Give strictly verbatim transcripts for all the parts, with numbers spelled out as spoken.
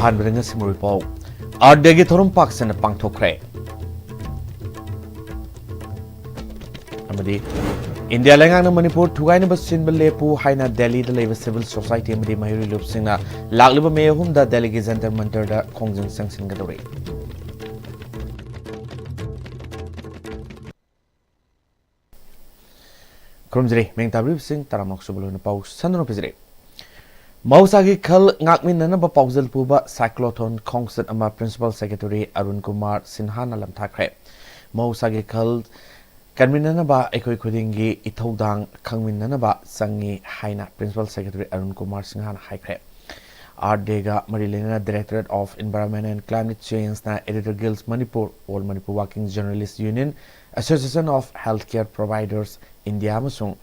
ꯑꯍꯥꯟꯕꯗ ꯉꯁꯤ ꯃꯔꯨꯑꯣꯏ ꯄꯥꯎ꯫ ꯑꯥꯔꯠ ꯗꯦꯒꯤ ꯊꯧꯔꯝ ꯄꯥꯛ ꯁꯟꯅ ꯄꯥꯡꯊꯣꯛꯈ꯭ꯔꯦ꯫ ꯑꯃꯗꯤ ꯏꯟꯗꯤꯌꯥ ꯂꯩꯉꯥꯛꯅ ꯃꯅꯤꯄꯨꯔ ꯊꯨꯒꯥꯏꯅꯕ ꯁꯤꯟꯕ ꯂꯦꯞꯄꯨ ꯍꯥꯏꯅ ꯗꯦꯜꯂꯤꯗ ꯂꯩꯕ ꯁꯤꯚꯤꯜ ꯁꯣꯁꯥꯏꯇꯤ ꯑꯃꯗꯤ ꯃꯍꯩꯔꯣꯏ ꯂꯨꯞꯁꯤꯡꯅ ꯂꯥꯛꯂꯤꯕ ꯃꯦ ꯑꯍꯨꯝꯗ ꯗꯦꯜꯂꯤꯒꯤ ꯖꯟꯇꯔ ꯃꯟꯇꯔꯗ ꯈꯣꯡꯖꯪ ꯆꯪꯁꯤꯟꯒꯗꯧꯔꯤ꯫ ꯈꯨꯔꯨꯝꯖꯔꯤ꯫ ꯃꯤꯡ ꯇꯥꯕꯤꯔꯤꯕꯁꯤꯡ ꯇꯔꯥꯃꯔꯛ ꯁꯨꯕ ꯂꯣꯏꯅ ꯄꯥꯎ ꯁꯟꯗꯨꯅ ꯄꯤꯖꯔꯤ꯫ ꯃꯍꯧꯁꯥꯒꯤ ꯈꯜ ꯉꯥꯛꯃꯤꯟꯅꯅꯕ ꯄꯥꯎꯖꯦꯜ ꯄꯨꯕ ꯁꯥꯏꯀ꯭ꯂꯣꯊꯣꯟ ꯈꯣꯡꯆꯠ ꯑꯃ ꯄ꯭ꯔꯤꯟꯁꯤꯄꯥꯜ ꯁꯦꯀ꯭ꯔꯦꯇꯔꯤ ꯑꯔꯨꯟ ꯀꯨꯃꯥꯔ ꯁꯤꯟꯍꯥꯅ ꯂꯝꯊꯥꯈ꯭ꯔꯦ꯫ ꯃꯍꯧꯁꯥꯒꯤ ꯈꯜ ꯀꯟꯃꯤꯟꯅꯅꯕ ꯑꯩꯈꯣꯏ ꯈꯨꯗꯤꯡꯒꯤ ꯏꯊꯧꯗꯥꯡ ꯈꯪꯃꯤꯟꯅꯅꯕ ꯆꯪꯉꯤ ꯍꯥꯏꯅ ꯄ꯭ꯔꯤꯟꯁꯤꯄꯥꯜ ꯁꯦꯀ꯭ꯔꯦꯇꯔꯤ ꯑꯔꯨꯟ ꯀꯨꯃꯥꯔ ꯁꯤꯟꯍꯥꯅ ꯍꯥꯏꯈ꯭ꯔꯦ꯫ ꯑꯥꯔꯠ ꯗꯦꯒ ꯃꯔꯤ ꯂꯩꯅꯅ Directorate of Environment and Climate Changeꯅ Editor Guilds Manipur, All Manipur Working Journalist Union, Association of Healthcare Providers India ꯑꯃꯁꯨꯡ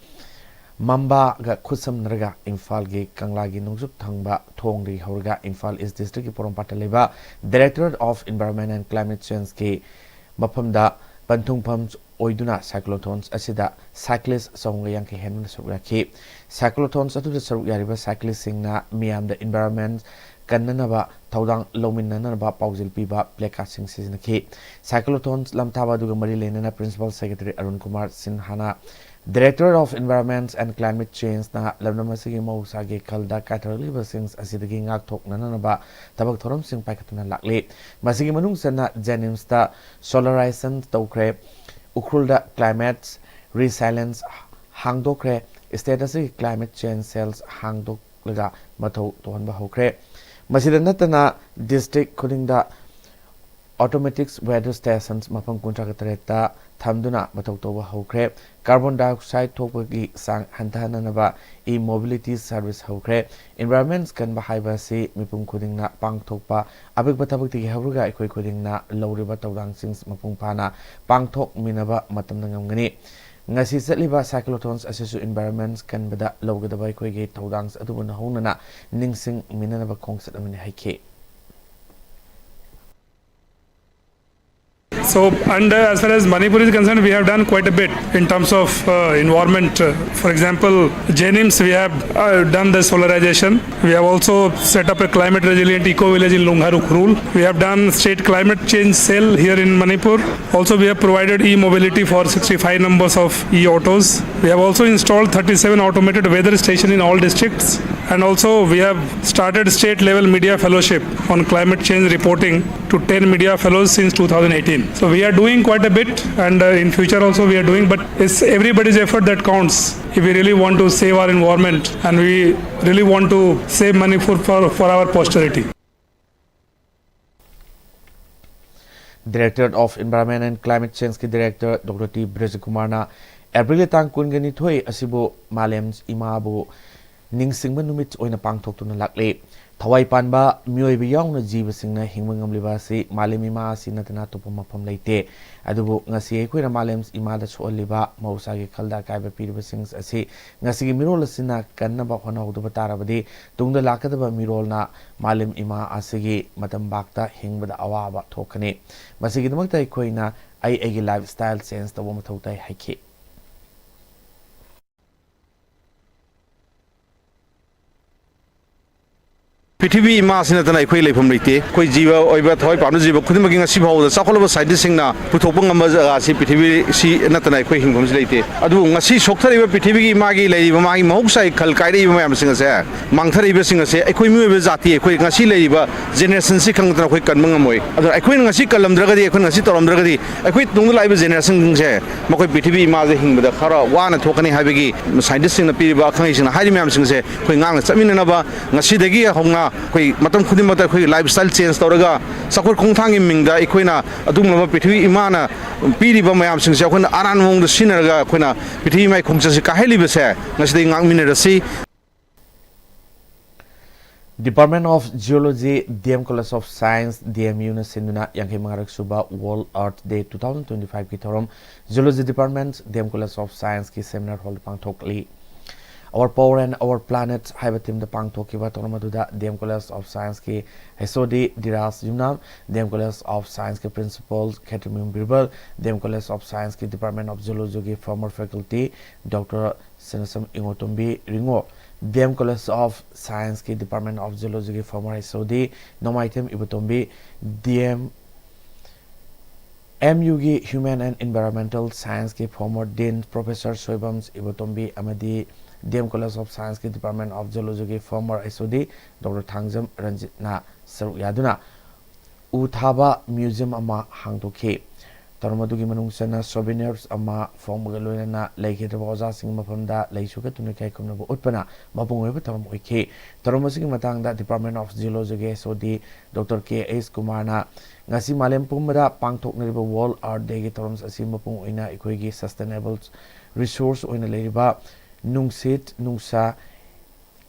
ꯃꯝꯕꯥꯒ ꯈꯨꯠꯁꯝꯅꯔꯒ ꯏꯝꯐꯥꯜꯒꯤ ꯀꯪꯂꯥꯒꯤ ꯅꯣꯡꯆꯨꯞ ꯊꯪꯕ ꯊꯣꯡꯗꯒꯤ ꯍꯧꯔꯒ ꯏꯝꯐꯥꯜ ꯏꯁ ꯗꯤꯁꯇ꯭ꯔꯤꯛꯀꯤ ꯄꯣꯔꯣꯝꯄꯥꯠꯇ ꯂꯩꯕ Directorate of Environment and Climate Changeꯀꯤ ꯃꯐꯝꯗ ꯄꯟꯊꯨꯡꯐꯝ ꯑꯣꯏꯗꯨꯅ ꯁꯥꯏꯀ꯭ꯂꯣꯊꯣꯟꯁ ꯑꯁꯤꯗ ꯁꯥꯏꯀ꯭ꯂꯤꯁ ꯆꯍꯨꯝꯒ ꯌꯥꯡꯈꯩ ꯍꯦꯟꯕꯅ ꯁꯔꯨꯛ ꯌꯥꯈꯤ꯫ ꯁꯥꯏꯀ꯭ꯂꯣꯊꯣꯟꯁ ꯑꯗꯨꯗ ꯁꯔꯨꯛ ꯌꯥꯔꯤꯕ ꯁꯥꯏꯀ꯭ꯂꯤꯁꯁꯤꯡꯅ ꯃꯤꯌꯥꯝꯗ ꯏꯟꯚꯥꯏꯔꯣꯟꯃꯦꯟ ꯀꯟꯅꯅꯕ ꯊꯧꯗꯥꯡ ꯂꯧꯃꯤꯟꯅꯅꯕ ꯄꯥꯎꯖꯦꯜ ꯄꯤꯕ ꯄ꯭ꯂꯦꯀꯥꯔꯗꯁꯤꯡ ꯁꯤꯖꯤꯟꯅꯈꯤ꯫ ꯁꯥꯏꯀ꯭ꯂꯣꯊꯣꯟꯁ ꯂꯝꯊꯥꯕ ꯑꯗꯨꯒ ꯃꯔꯤ ꯂꯩꯅꯅ ꯄ꯭ꯔꯤꯟꯁꯤꯄꯥꯜ ꯁꯦꯀ꯭ꯔꯦꯇꯔꯤ ꯑꯔꯨꯟ ꯀꯨꯃꯥꯔ ꯁꯤꯟꯍꯥꯅ Directorate of Environment and Climate Changeꯅ ꯂꯝꯗꯝ ꯑꯁꯤꯒꯤ ꯃꯍꯧꯁꯥꯒꯤ ꯈꯜꯗ ꯀꯥꯏꯊꯔꯛꯂꯤꯕꯁꯤꯡ ꯑꯁꯤꯗꯒꯤ ꯉꯥꯛꯊꯣꯛꯅꯅꯕ ꯊꯕꯛ ꯊꯧꯔꯝꯁꯤꯡ ꯄꯥꯏꯈꯠꯇꯨꯅ ꯂꯥꯛꯂꯤ꯫ ꯃꯁꯤꯒꯤ ꯃꯅꯨꯡ ꯆꯟꯅ ꯖꯦꯅꯤꯝꯁꯇ ꯁꯣꯂꯔꯥꯏꯖꯦꯁꯟ ꯇꯧꯈ꯭ꯔꯦ, ꯎꯈ꯭ꯔꯨꯜꯗ ꯀ꯭ꯂꯥꯏꯃꯦꯠ ꯔꯤꯁꯥꯏꯂꯦꯟꯁ ꯍꯥꯡꯗꯣꯛꯈ꯭ꯔꯦ, ꯁ꯭ꯇꯦꯠ ꯑꯁꯤꯒꯤ ꯀ꯭ꯂꯥꯏꯃꯦꯠ ꯆꯦꯟꯖ ꯁꯦꯜꯁ ꯍꯥꯡꯗꯣꯛꯂꯒ ꯃꯊꯧ ꯇꯧꯍꯟꯕ ꯍꯧꯈ꯭ꯔꯦ꯫ ꯃꯁꯤꯗ ꯅꯠꯇꯅ ꯗꯤꯁꯇ꯭ꯔꯤꯛ ꯈꯨꯗꯤꯡꯗ ꯑꯣꯇꯣꯃꯦꯇꯤꯛ ꯋꯦꯗꯔ ꯁ꯭ꯇꯦꯁꯟꯁ ꯃꯐꯝ ꯀꯨꯟꯊ꯭ꯔꯥꯒ ꯇꯔꯦꯠꯇ ꯊꯝꯗꯨꯅ ꯃꯊꯧ ꯇꯧꯕ ꯍꯧꯈ꯭ꯔꯦ꯫ ꯀꯥꯔꯕꯣꯟ ꯗꯥꯏꯑꯣꯛꯁꯥꯏꯗ ꯊꯣꯛꯄꯒꯤ ꯆꯥꯡ ꯍꯟꯊꯍꯟꯅꯅꯕ ꯏ ꯃꯣꯕꯤꯂꯤꯇꯤ ꯁꯔꯚꯤꯁ ꯍꯧꯈ꯭ꯔꯦ꯫ ꯏꯟꯚꯥꯏꯔꯣꯟꯃꯦꯟ ꯀꯟꯕ ꯍꯥꯏꯕ ꯑꯁꯤ ꯃꯤꯄꯨꯝ ꯈꯨꯗꯤꯡꯅ ꯄꯥꯡꯊꯣꯛꯄ ꯑꯄꯤꯛꯄ ꯊꯕꯛꯇꯒꯤ ꯍꯧꯔꯒ ꯑꯩꯈꯣꯏ ꯈꯨꯗꯤꯡꯅ ꯂꯧꯔꯤꯕ ꯊꯧꯗꯥꯡꯁꯤꯡ ꯃꯄꯨꯡ ꯐꯥꯅ ꯄꯥꯡꯊꯣꯛꯃꯤꯟꯅꯕ ꯃꯇꯝꯗ ꯉꯝꯒꯅꯤ꯫ ꯉꯁꯤ ꯆꯠꯂꯤꯕ ꯁꯥꯏꯀ꯭ꯂꯣꯊꯣꯟꯁ ꯑꯁꯤꯁꯨ ꯏꯟꯚꯥꯏꯔꯣꯟꯃꯦꯟ ꯀꯟꯕꯗ ꯂꯧꯒꯗꯕ ꯑꯩꯈꯣꯏꯒꯤ ꯊꯧꯗꯥꯡ ꯑꯗꯨꯕꯨ ꯅꯧꯍꯧꯅꯅ ꯅꯤꯡꯁꯤꯡꯃꯤꯟꯅꯅꯕ ꯈꯣꯡꯆꯠ ꯑꯃꯅꯤ ꯍꯥꯏꯈꯤ꯫ So, and uh, as far as Manipur is concerned, we have done quite a bit in terms of uh, environment. Uh, for example, JNIMS, we have uh, done the solarization. We have also set up a climate resilient eco village in Lungha Ukhrul. We have done state climate change cell here in Manipur. Also, we have provided e-mobility for sixty-five numbers of e-autos. We have also installed thirty-seven automated weather station in all districts. And also, we have started state level media fellowship on climate change reporting to ten media fellows since two thousand eighteen. So we are doing quite a bit, and uh, in future also we are doing, but it's everybody's effort that counts if we really want to save our environment and we really want to save money for, for, for our posterity. Directorate of Environment and Climate Change ꯀꯤ Director Doctor T ꯕ꯭ꯔꯖꯀꯨꯃꯥꯔꯅ ꯑꯦꯄ꯭ꯔꯤꯜꯒꯤ ꯇꯥꯡ ꯀꯨꯟꯒ ꯅꯤꯊꯣꯏ ꯑꯁꯤꯕꯨ ꯃꯥꯂꯦꯝ ꯏꯃꯥꯕꯨ ꯅꯤꯡꯁꯤꯡꯕ ꯅꯨꯃꯤꯠ ꯑꯣꯏꯅ ꯄꯥꯡꯊꯣꯛꯇꯨꯅ ꯂꯥꯛꯂꯤ꯫ ꯊꯋꯥꯏ ꯄꯥꯟꯕ ꯃꯤꯑꯣꯏꯕ ꯌꯥꯎꯅ ꯖꯤꯕꯁꯤꯡꯅ ꯍꯤꯡꯕ ꯉꯝꯂꯤꯕ ꯑꯁꯤ ꯃꯥꯂꯦꯝ ꯏꯃꯥ ꯑꯁꯤ ꯅꯠꯇꯅ ꯑꯇꯣꯞꯄ ꯃꯐꯝ ꯂꯩꯇꯦ꯫ ꯑꯗꯨꯕꯨ ꯉꯁꯤ ꯑꯩꯈꯣꯏꯅ ꯃꯥꯂꯦꯝ ꯏꯃꯥꯗ ꯁꯣꯛꯍꯜꯂꯤꯕ ꯃꯍꯧꯁꯥꯒꯤ ꯈꯜꯗ ꯑꯀꯥꯏꯕ ꯄꯤꯔꯤꯕꯁꯤꯡ ꯑꯁꯤ ꯉꯁꯤꯒꯤ ꯃꯤꯔꯣꯜ ꯑꯁꯤꯅ ꯀꯟꯅꯕ ꯍꯣꯠꯅꯍꯧꯗꯕ ꯇꯥꯔꯕꯗꯤ ꯇꯨꯡꯗ ꯂꯥꯛꯀꯗꯕ ꯃꯤꯔꯣꯜꯅ ꯃꯥꯂꯦꯝ ꯏꯃꯥ ꯑꯁꯤꯒꯤ ꯃꯇꯝ ꯕꯥꯛꯇ ꯍꯤꯡꯕꯗ ꯑꯋꯥꯕ ꯊꯣꯛꯀꯅꯤ꯫ ꯃꯁꯤꯒꯤꯗꯃꯛꯇ ꯑꯩꯈꯣꯏꯅ ꯑꯩ ꯑꯩꯒꯤ lifestyle change ꯇꯧꯕ ꯃꯊꯧ ꯇꯥꯏ ꯍꯥꯏꯈꯤ꯫ ꯄ꯭ꯔꯤꯊꯤꯕꯤ ꯏꯃꯥꯁꯤ ꯅꯠꯇꯅ ꯑꯩꯈꯣꯏ ꯂꯩꯐꯝ ꯂꯩꯇꯦ꯫ ꯑꯩꯈꯣꯏ ꯖꯤꯕ ꯑꯣꯏꯕ ꯊꯋꯥꯏ ꯄꯥꯟꯕ ꯖꯤꯕ ꯈꯨꯗꯤꯡꯃꯛꯀꯤ ꯉꯁꯤ ꯐꯥꯎꯕꯗ ꯆꯥꯎꯈꯠꯂꯕ ꯁꯥꯏꯟꯇꯤꯁꯁꯤꯡꯅ ꯄꯨꯊꯣꯛꯄ ꯉꯝꯕ ꯖꯒꯥꯁꯤ ꯄ꯭ꯔꯤꯊꯤꯕꯤꯁꯤ ꯅꯠꯇꯅ ꯑꯩꯈꯣꯏ ꯍꯤꯡꯐꯝꯁꯤ ꯂꯩꯇꯦ꯫ ꯑꯗꯨꯕꯨ ꯉꯁꯤ ꯁꯣꯛꯊꯔꯤꯕ ꯄ꯭ꯔꯤꯊꯤꯕꯤꯒꯤ ꯏꯃꯥꯒꯤ ꯂꯩꯔꯤꯕ ꯃꯥꯒꯤ ꯃꯍꯧꯁꯥꯒꯤ ꯈꯜ ꯀꯥꯏꯔꯛꯏꯕ ꯃꯌꯥꯝꯁꯤꯡ ꯑꯁꯦ, ꯃꯥꯡꯊꯔꯛꯏꯕꯁꯤꯡ ꯑꯁꯦ ꯑꯩꯈꯣꯏ ꯃꯤꯑꯣꯏꯕ ꯖꯥꯇꯤ ꯑꯩꯈꯣꯏ ꯉꯁꯤ ꯂꯩꯔꯤꯕ ꯖꯦꯅꯦꯔꯦꯁꯟꯁꯤ ꯈꯪꯗꯅ ꯑꯩꯈꯣꯏ ꯀꯟꯕ ꯉꯝꯃꯣꯏ꯫ ꯑꯗꯨꯅ ꯑꯩꯈꯣꯏꯅ ꯉꯁꯤ ꯀꯜꯂꯝꯗ꯭ꯔꯒꯗꯤ, ꯑꯩꯈꯣꯏꯅ ꯉꯁꯤ ꯇꯧꯔꯝꯗ꯭ꯔꯒꯗꯤ ꯑꯩꯈꯣꯏ ꯇꯨꯡꯗ ꯂꯥꯛꯏꯕ ꯖꯦꯅꯦꯔꯦꯁꯟꯁꯤꯡꯁꯦ ꯃꯈꯣꯏ ꯄ꯭ꯔꯤꯊꯤꯕꯤ ꯏꯃꯥꯁꯦ ꯍꯤꯡꯕꯗ ꯈꯔ ꯋꯥꯅ ꯊꯣꯛꯀꯅꯤ ꯍꯥꯏꯕꯒꯤ ꯁꯥꯏꯟꯇꯤꯁꯁꯤꯡꯅ ꯄꯤꯔꯤꯕ ꯑꯈꯪ ꯑꯍꯩꯁꯤꯡꯅ ꯍꯥꯏꯔꯤꯕ ꯃꯌꯥꯝꯁꯤꯡꯁꯦ ꯑꯩꯈꯣꯏ ꯉꯥꯛꯅ ꯆꯠꯃꯤꯟꯅꯅꯕ ꯉꯁꯤꯗꯒꯤ ꯍꯧꯅ ꯑꯩꯈꯣꯏ ꯃꯇꯝ ꯈꯨꯗꯤꯡꯃꯛꯇ ꯑꯩꯈꯣꯏꯒꯤ lifestyle change ꯇꯧꯔꯒ ꯆꯥꯎꯈꯠ ꯈꯣꯡꯊꯥꯡꯒꯤ ꯃꯤꯡꯗ ꯑꯩꯈꯣꯏꯅ ꯑꯗꯨꯒꯨꯝꯂꯕ ꯄ꯭ꯔꯤꯊꯤꯕꯤ ꯏꯃꯥꯅ ꯄꯤꯔꯤꯕ ꯃꯌꯥꯝꯁꯤꯡꯁꯦ ꯑꯩꯈꯣꯏꯅ ꯑꯔꯥꯟꯕ ꯃꯑꯣꯡꯗ ꯁꯤꯖꯤꯟꯅꯔꯒ ꯑꯩꯈꯣꯏꯅ ꯄ꯭ꯔꯤꯊꯤꯕꯤ ꯏꯃꯥꯒꯤ ꯈꯣꯡꯆꯠꯁꯤ ꯀꯥꯏꯍꯜꯂꯤꯕꯁꯦ ꯉꯁꯤꯗꯒꯤ ꯉꯥꯛꯃꯤꯟꯅꯔꯁꯤ꯫ Department of Geology, D M College of Science, D M U ꯅ ꯁꯤꯟꯗꯨꯅ ꯌꯥꯡꯈꯩ ꯃꯉꯥꯔꯛ ꯁꯨꯕ World Earth Day two thousand twenty five ꯀꯤ ꯊꯧꯔꯝ Geology Department, D M College of Science ꯀꯤ seminar hall the ꯄꯥꯡꯊꯣꯛꯂꯤ꯫ Our Power and Our Planet ꯍꯥꯏꯕ ꯊꯤꯝꯗ ꯄꯥꯡꯊꯣꯛꯈꯤꯕ ꯊꯧꯔꯝ ꯑꯗꯨꯗ ꯗꯤ ꯑꯦꯝ College of Scienceꯀꯤ H O D ꯙꯤꯔꯥꯖ ꯌꯨꯝꯅꯥꯝ, ꯗꯤ ꯑꯦꯝ College of Scienceꯀꯤ Principal Khetrimayum Birbal, D M College of Scienceꯀꯤ Department of Zoologyꯒꯤ former faculty Doctor Sanasam Ingotombi Ringo, D M College of Scienceꯀꯤ Department of Zoologyꯒꯤ former H O D Nongmaithem Ibotombi, D M M ꯌꯨꯒꯤ Human and Environmental Scienceꯀꯤ former Dean Professor Soibam Ibotombi ꯑꯃꯗꯤ D M College of Scienceꯀꯤ Department of Zoologyꯒꯤ former H O D Doctor Thangjam ꯔꯟꯖꯤꯠꯅ ꯁꯔꯨꯛ ꯌꯥꯗꯨꯅ ꯎ ꯊꯥꯕ museum ꯑꯃ ꯍꯥꯡꯗꯣꯛꯈꯤ꯫ ꯊꯧꯔꯝ ꯑꯗꯨꯒꯤ ꯃꯅꯨꯡ ꯆꯟꯅ souvenirs ꯑꯃ ꯐꯣꯡꯕꯒ ꯂꯣꯏꯅꯅ ꯂꯩꯈꯤꯗ꯭ꯔꯕ ꯑꯣꯖꯥꯁꯤꯡꯒꯤ ꯃꯐꯝꯗ ꯂꯩꯁꯨ ꯀꯠꯇꯨꯅ ꯏꯀꯥꯏ ꯈꯨꯝꯅꯕ ꯎꯠꯄꯅ ꯃꯄꯨꯡ ꯑꯣꯏꯕ ꯊꯧꯔꯝ ꯑꯣꯏꯈꯤ꯫ ꯊꯧꯔꯝ ꯑꯁꯤꯒꯤ ꯃꯇꯥꯡꯗ Department of Zoologyꯒꯤ H O D Doctor K H ꯀꯨꯃꯥꯔꯅ ꯉꯁꯤ ꯃꯥꯂꯦꯝ ꯄꯨꯝꯕꯗ ꯄꯥꯡꯊꯣꯛꯅꯔꯤꯕ World Earth Dayꯒꯤ ꯊꯧꯔꯝ ꯑꯁꯤ ꯃꯄꯨꯡ ꯑꯣꯏꯅ ꯑꯩꯈꯣꯏꯒꯤ sustainable resource ꯑꯣꯏꯅ ꯂꯩꯔꯤꯕ ꯅꯨꯡꯁꯤꯠ ꯅꯨꯡꯁꯥ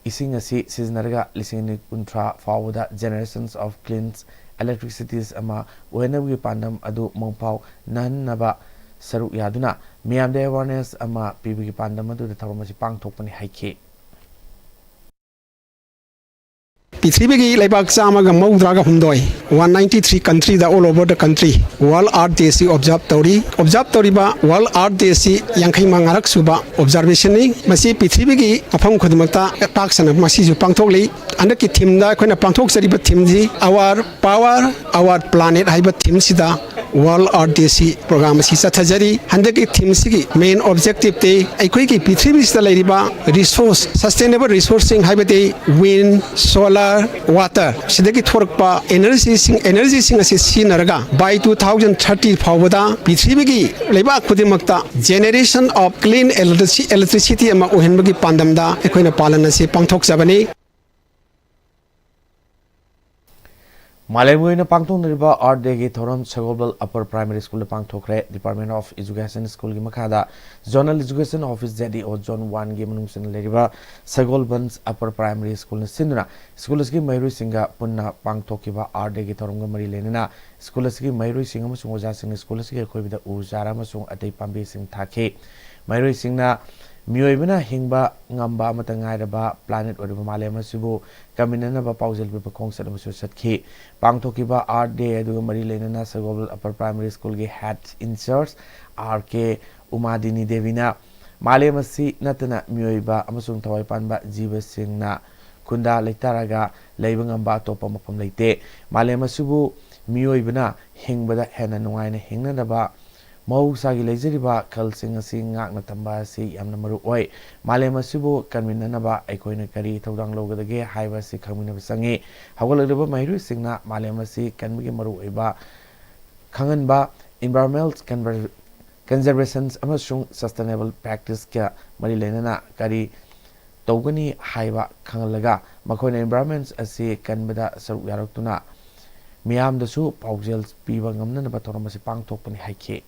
ꯏꯁꯤꯡ ꯑꯁꯤ ꯁꯤꯖꯤꯟꯅꯔꯒ ꯂꯤꯁꯤꯡ ꯑꯅꯤ ꯀꯨꯟꯊ꯭ꯔꯥ ꯐꯥꯎꯕꯗ generations of clean electricities ꯑꯃ ꯑꯣꯏꯅꯕꯒꯤ ꯄꯥꯟꯗꯝ ꯑꯗꯨ ꯃꯪꯐꯥꯎ ꯅꯍꯟꯅꯕ ꯁꯔꯨꯛ ꯌꯥꯗꯨꯅ ꯃꯤꯌꯥꯝꯗ awareness ꯑꯃ ꯄꯤꯕꯒꯤ ꯄꯥꯟꯗꯝ ꯑꯗꯨꯗ ꯊꯧꯔꯝ ꯑꯁꯤ ꯄꯥꯡꯊꯣꯛꯄꯅꯤ ꯍꯥꯏꯈꯤ꯫ ꯄ꯭ꯔꯤꯊꯤꯕꯤꯒꯤ ꯂꯩꯕꯥꯛ ꯆꯥꯝꯃꯒ ꯃꯧꯗ꯭ꯔꯥꯒ ꯍꯨꯝꯗꯣꯏ, one ninety three countryꯗ all over the country World Earth Day ꯑꯁꯤ observe ꯇꯧꯔꯤ꯫ Observe ꯇꯧꯔꯤꯕ World Earth Day ꯑꯁꯤ ꯌꯥꯡꯈꯩ ꯃꯉꯥꯔꯛ ꯁꯨꯕ observationꯅꯤ꯫ ꯃꯁꯤ ꯄ꯭ꯔꯤꯊꯤꯕꯤꯒꯤ ꯃꯐꯝ ꯈꯨꯗꯤꯡꯃꯛꯇ ꯄꯥꯛ ꯁꯟꯅ ꯃꯁꯤꯁꯨ ꯄꯥꯡꯊꯣꯛꯂꯤ꯫ ꯍꯟꯗꯛꯀꯤ themeꯗ ꯑꯩꯈꯣꯏꯅ ꯄꯥꯡꯊꯣꯛꯆꯔꯤꯕ themeꯁꯤ Our Power, Our Planet ꯍꯥꯏꯕ themeꯁꯤꯗ World Earth Day ꯑꯁꯤ program ꯑꯁꯤ ꯆꯠꯊꯖꯔꯤ꯫ ꯍꯟꯗꯛꯀꯤ themeꯁꯤꯒꯤ main objectiveꯇꯤ ꯑꯩꯈꯣꯏꯒꯤ ꯄ꯭ꯔꯤꯊꯤꯕꯤꯁꯤꯗ ꯂꯩꯔꯤꯕ resource, sustainable resourceꯁꯤꯡ ꯍꯥꯏꯕꯗꯤ wind, solar, water ꯁꯤꯗꯒꯤ ꯊꯣꯔꯛꯄ energyꯁꯤꯡ, energyꯁꯤꯡ ꯑꯁꯤ ꯁꯤꯖꯤꯟꯅꯔꯒ by two thousand thirty ꯐꯥꯎꯕꯗ ꯄ꯭ꯔꯤꯊꯤꯕꯤꯒꯤ ꯂꯩꯕꯥꯛ ꯈꯨꯗꯤꯡꯃꯛꯇ generation of clean electrici-, electricity ꯑꯃ ꯑꯣꯏꯍꯟꯕꯒꯤ ꯄꯥꯟꯗꯝꯗ ꯑꯩꯈꯣꯏꯅ ꯄꯥꯂꯟ ꯑꯁꯤ ꯄꯥꯡꯊꯣꯛꯆꯕꯅꯤ꯫ ꯃꯥꯂꯦꯝꯒꯤ ꯑꯣꯏꯅ ꯄꯥꯡꯊꯣꯛꯅꯔꯤꯕ Earth Dayꯒꯤ ꯊꯧꯔꯝ ꯁꯒꯣꯜꯕꯜ Upper Primary Schoolꯗ ꯄꯥꯡꯊꯣꯛꯈ꯭ꯔꯦ꯫ Department of Education Schoolꯒꯤ ꯃꯈꯥꯗ Zonal Education Office, Z E O, Zone oneꯒꯤ ꯃꯅꯨꯡ ꯆꯟꯅ ꯂꯩꯔꯤꯕ ꯁꯒꯣꯜꯕꯜ Upper Primary Schoolꯅ ꯁꯤꯟꯗꯨꯅ school ꯑꯁꯤꯒꯤ ꯃꯍꯩꯔꯣꯏꯁꯤꯡꯒ ꯄꯨꯟꯅ ꯄꯥꯡꯊꯣꯛꯈꯤꯕ Earth Dayꯒꯤ ꯊꯧꯔꯝꯒ ꯃꯔꯤ ꯂꯩꯅꯅ school ꯑꯁꯤꯒꯤ ꯃꯍꯩꯔꯣꯏꯁꯤꯡ ꯑꯃꯁꯨꯡ ꯑꯣꯖꯥꯁꯤꯡꯅ school ꯑꯁꯤꯒꯤ ꯑꯀꯣꯏꯕꯗ ꯎ ꯆꯥꯔ ꯑꯃꯁꯨꯡ ꯑꯇꯩ ꯄꯥꯝꯕꯤꯁꯤꯡ ꯊꯥꯈꯤ꯫ ꯃꯍꯩꯔꯣꯏꯁꯤꯡꯅ ꯃꯤꯑꯣꯏꯕꯅ ꯍꯤꯡꯕ ꯉꯝꯕ ꯑꯃꯠꯇ ꯉꯥꯏꯔꯕ planet ꯑꯣꯏꯔꯤꯕ ꯃꯥꯂꯦꯝ ꯑꯁꯤꯕꯨ ꯀꯟꯃꯤꯟꯅꯅꯕ ꯄꯥꯎꯖꯦꯜ ꯄꯤꯕ ꯈꯣꯡꯆꯠ ꯑꯃꯁꯨ ꯆꯠꯈꯤ꯫ ꯄꯥꯡꯊꯣꯛꯈꯤꯕ Earth Day ꯑꯗꯨꯒ ꯃꯔꯤ ꯂꯩꯅꯅ ꯁꯒꯣꯜꯕꯜ Upper Primary Schoolꯒꯤ head in charge R K ꯎꯃꯥꯗꯤꯅꯤ ꯗꯦꯕꯤꯅ, ꯃꯥꯂꯦꯝ ꯑꯁꯤ ꯅꯠꯇꯅ ꯃꯤꯑꯣꯏꯕ ꯑꯃꯁꯨꯡ ꯊꯋꯥꯏ ꯄꯥꯟꯕ ꯖꯤꯕꯁꯤꯡꯅ ꯈꯨꯟꯗꯥ ꯂꯩꯇꯥꯔꯒ ꯂꯩꯕ ꯉꯝꯕ ꯑꯇꯣꯞꯄ ꯃꯐꯝ ꯂꯩꯇꯦ꯫ ꯃꯥꯂꯦꯝ ꯑꯁꯤꯕꯨ ꯃꯤꯑꯣꯏꯕꯅ ꯍꯤꯡꯕꯗ ꯍꯦꯟꯅ ꯅꯨꯡꯉꯥꯏꯅ ꯍꯤꯡꯅꯅꯕ ꯃꯍꯧꯁꯥꯒꯤ ꯂꯩꯖꯔꯤꯕ ꯈꯜꯁꯤꯡ ꯑꯁꯤ ꯉꯥꯛꯅ ꯊꯝꯕ ꯑꯁꯤ ꯌꯥꯝꯅ ꯃꯔꯨ ꯑꯣꯏ꯫ ꯃꯥꯂꯦꯝ ꯑꯁꯤꯕꯨ ꯀꯟꯃꯤꯟꯅꯅꯕ ꯑꯩꯈꯣꯏꯅ ꯀꯔꯤ ꯊꯧꯗꯥꯡ ꯂꯧꯒꯗꯒꯦ ꯍꯥꯏꯕ ꯑꯁꯤ ꯈꯪꯃꯤꯟꯅꯕ ꯆꯪꯏ꯫ ꯍꯧꯒꯠꯂꯛꯂꯤꯕ ꯃꯍꯩꯔꯣꯏꯁꯤꯡꯅ ꯃꯥꯂꯦꯝ ꯑꯁꯤ ꯀꯟꯕꯒꯤ ꯃꯔꯨꯑꯣꯏꯕ ꯈꯪꯍꯟꯕ, environmental conver-, conservation ꯑꯃꯁꯨꯡ sustainable practiceꯀ ꯃꯔꯤ ꯂꯩꯅꯅ ꯀꯔꯤ ꯇꯧꯒꯅꯤ ꯍꯥꯏꯕ ꯈꯪꯍꯜꯂꯒ, ꯃꯈꯣꯏꯅ environment ꯑꯁꯤ ꯀꯟꯕꯗ ꯁꯔꯨꯛ ꯌꯥꯔꯛꯇꯨꯅ ꯃꯤꯌꯥꯝꯗꯁꯨ ꯄꯥꯎꯖꯦꯜ ꯄꯤꯕ ꯉꯝꯅꯅꯕ ꯊꯧꯔꯝ ꯑꯁꯤ ꯄꯥꯡꯊꯣꯛꯄꯅꯤ ꯍꯥꯏꯈꯤ꯫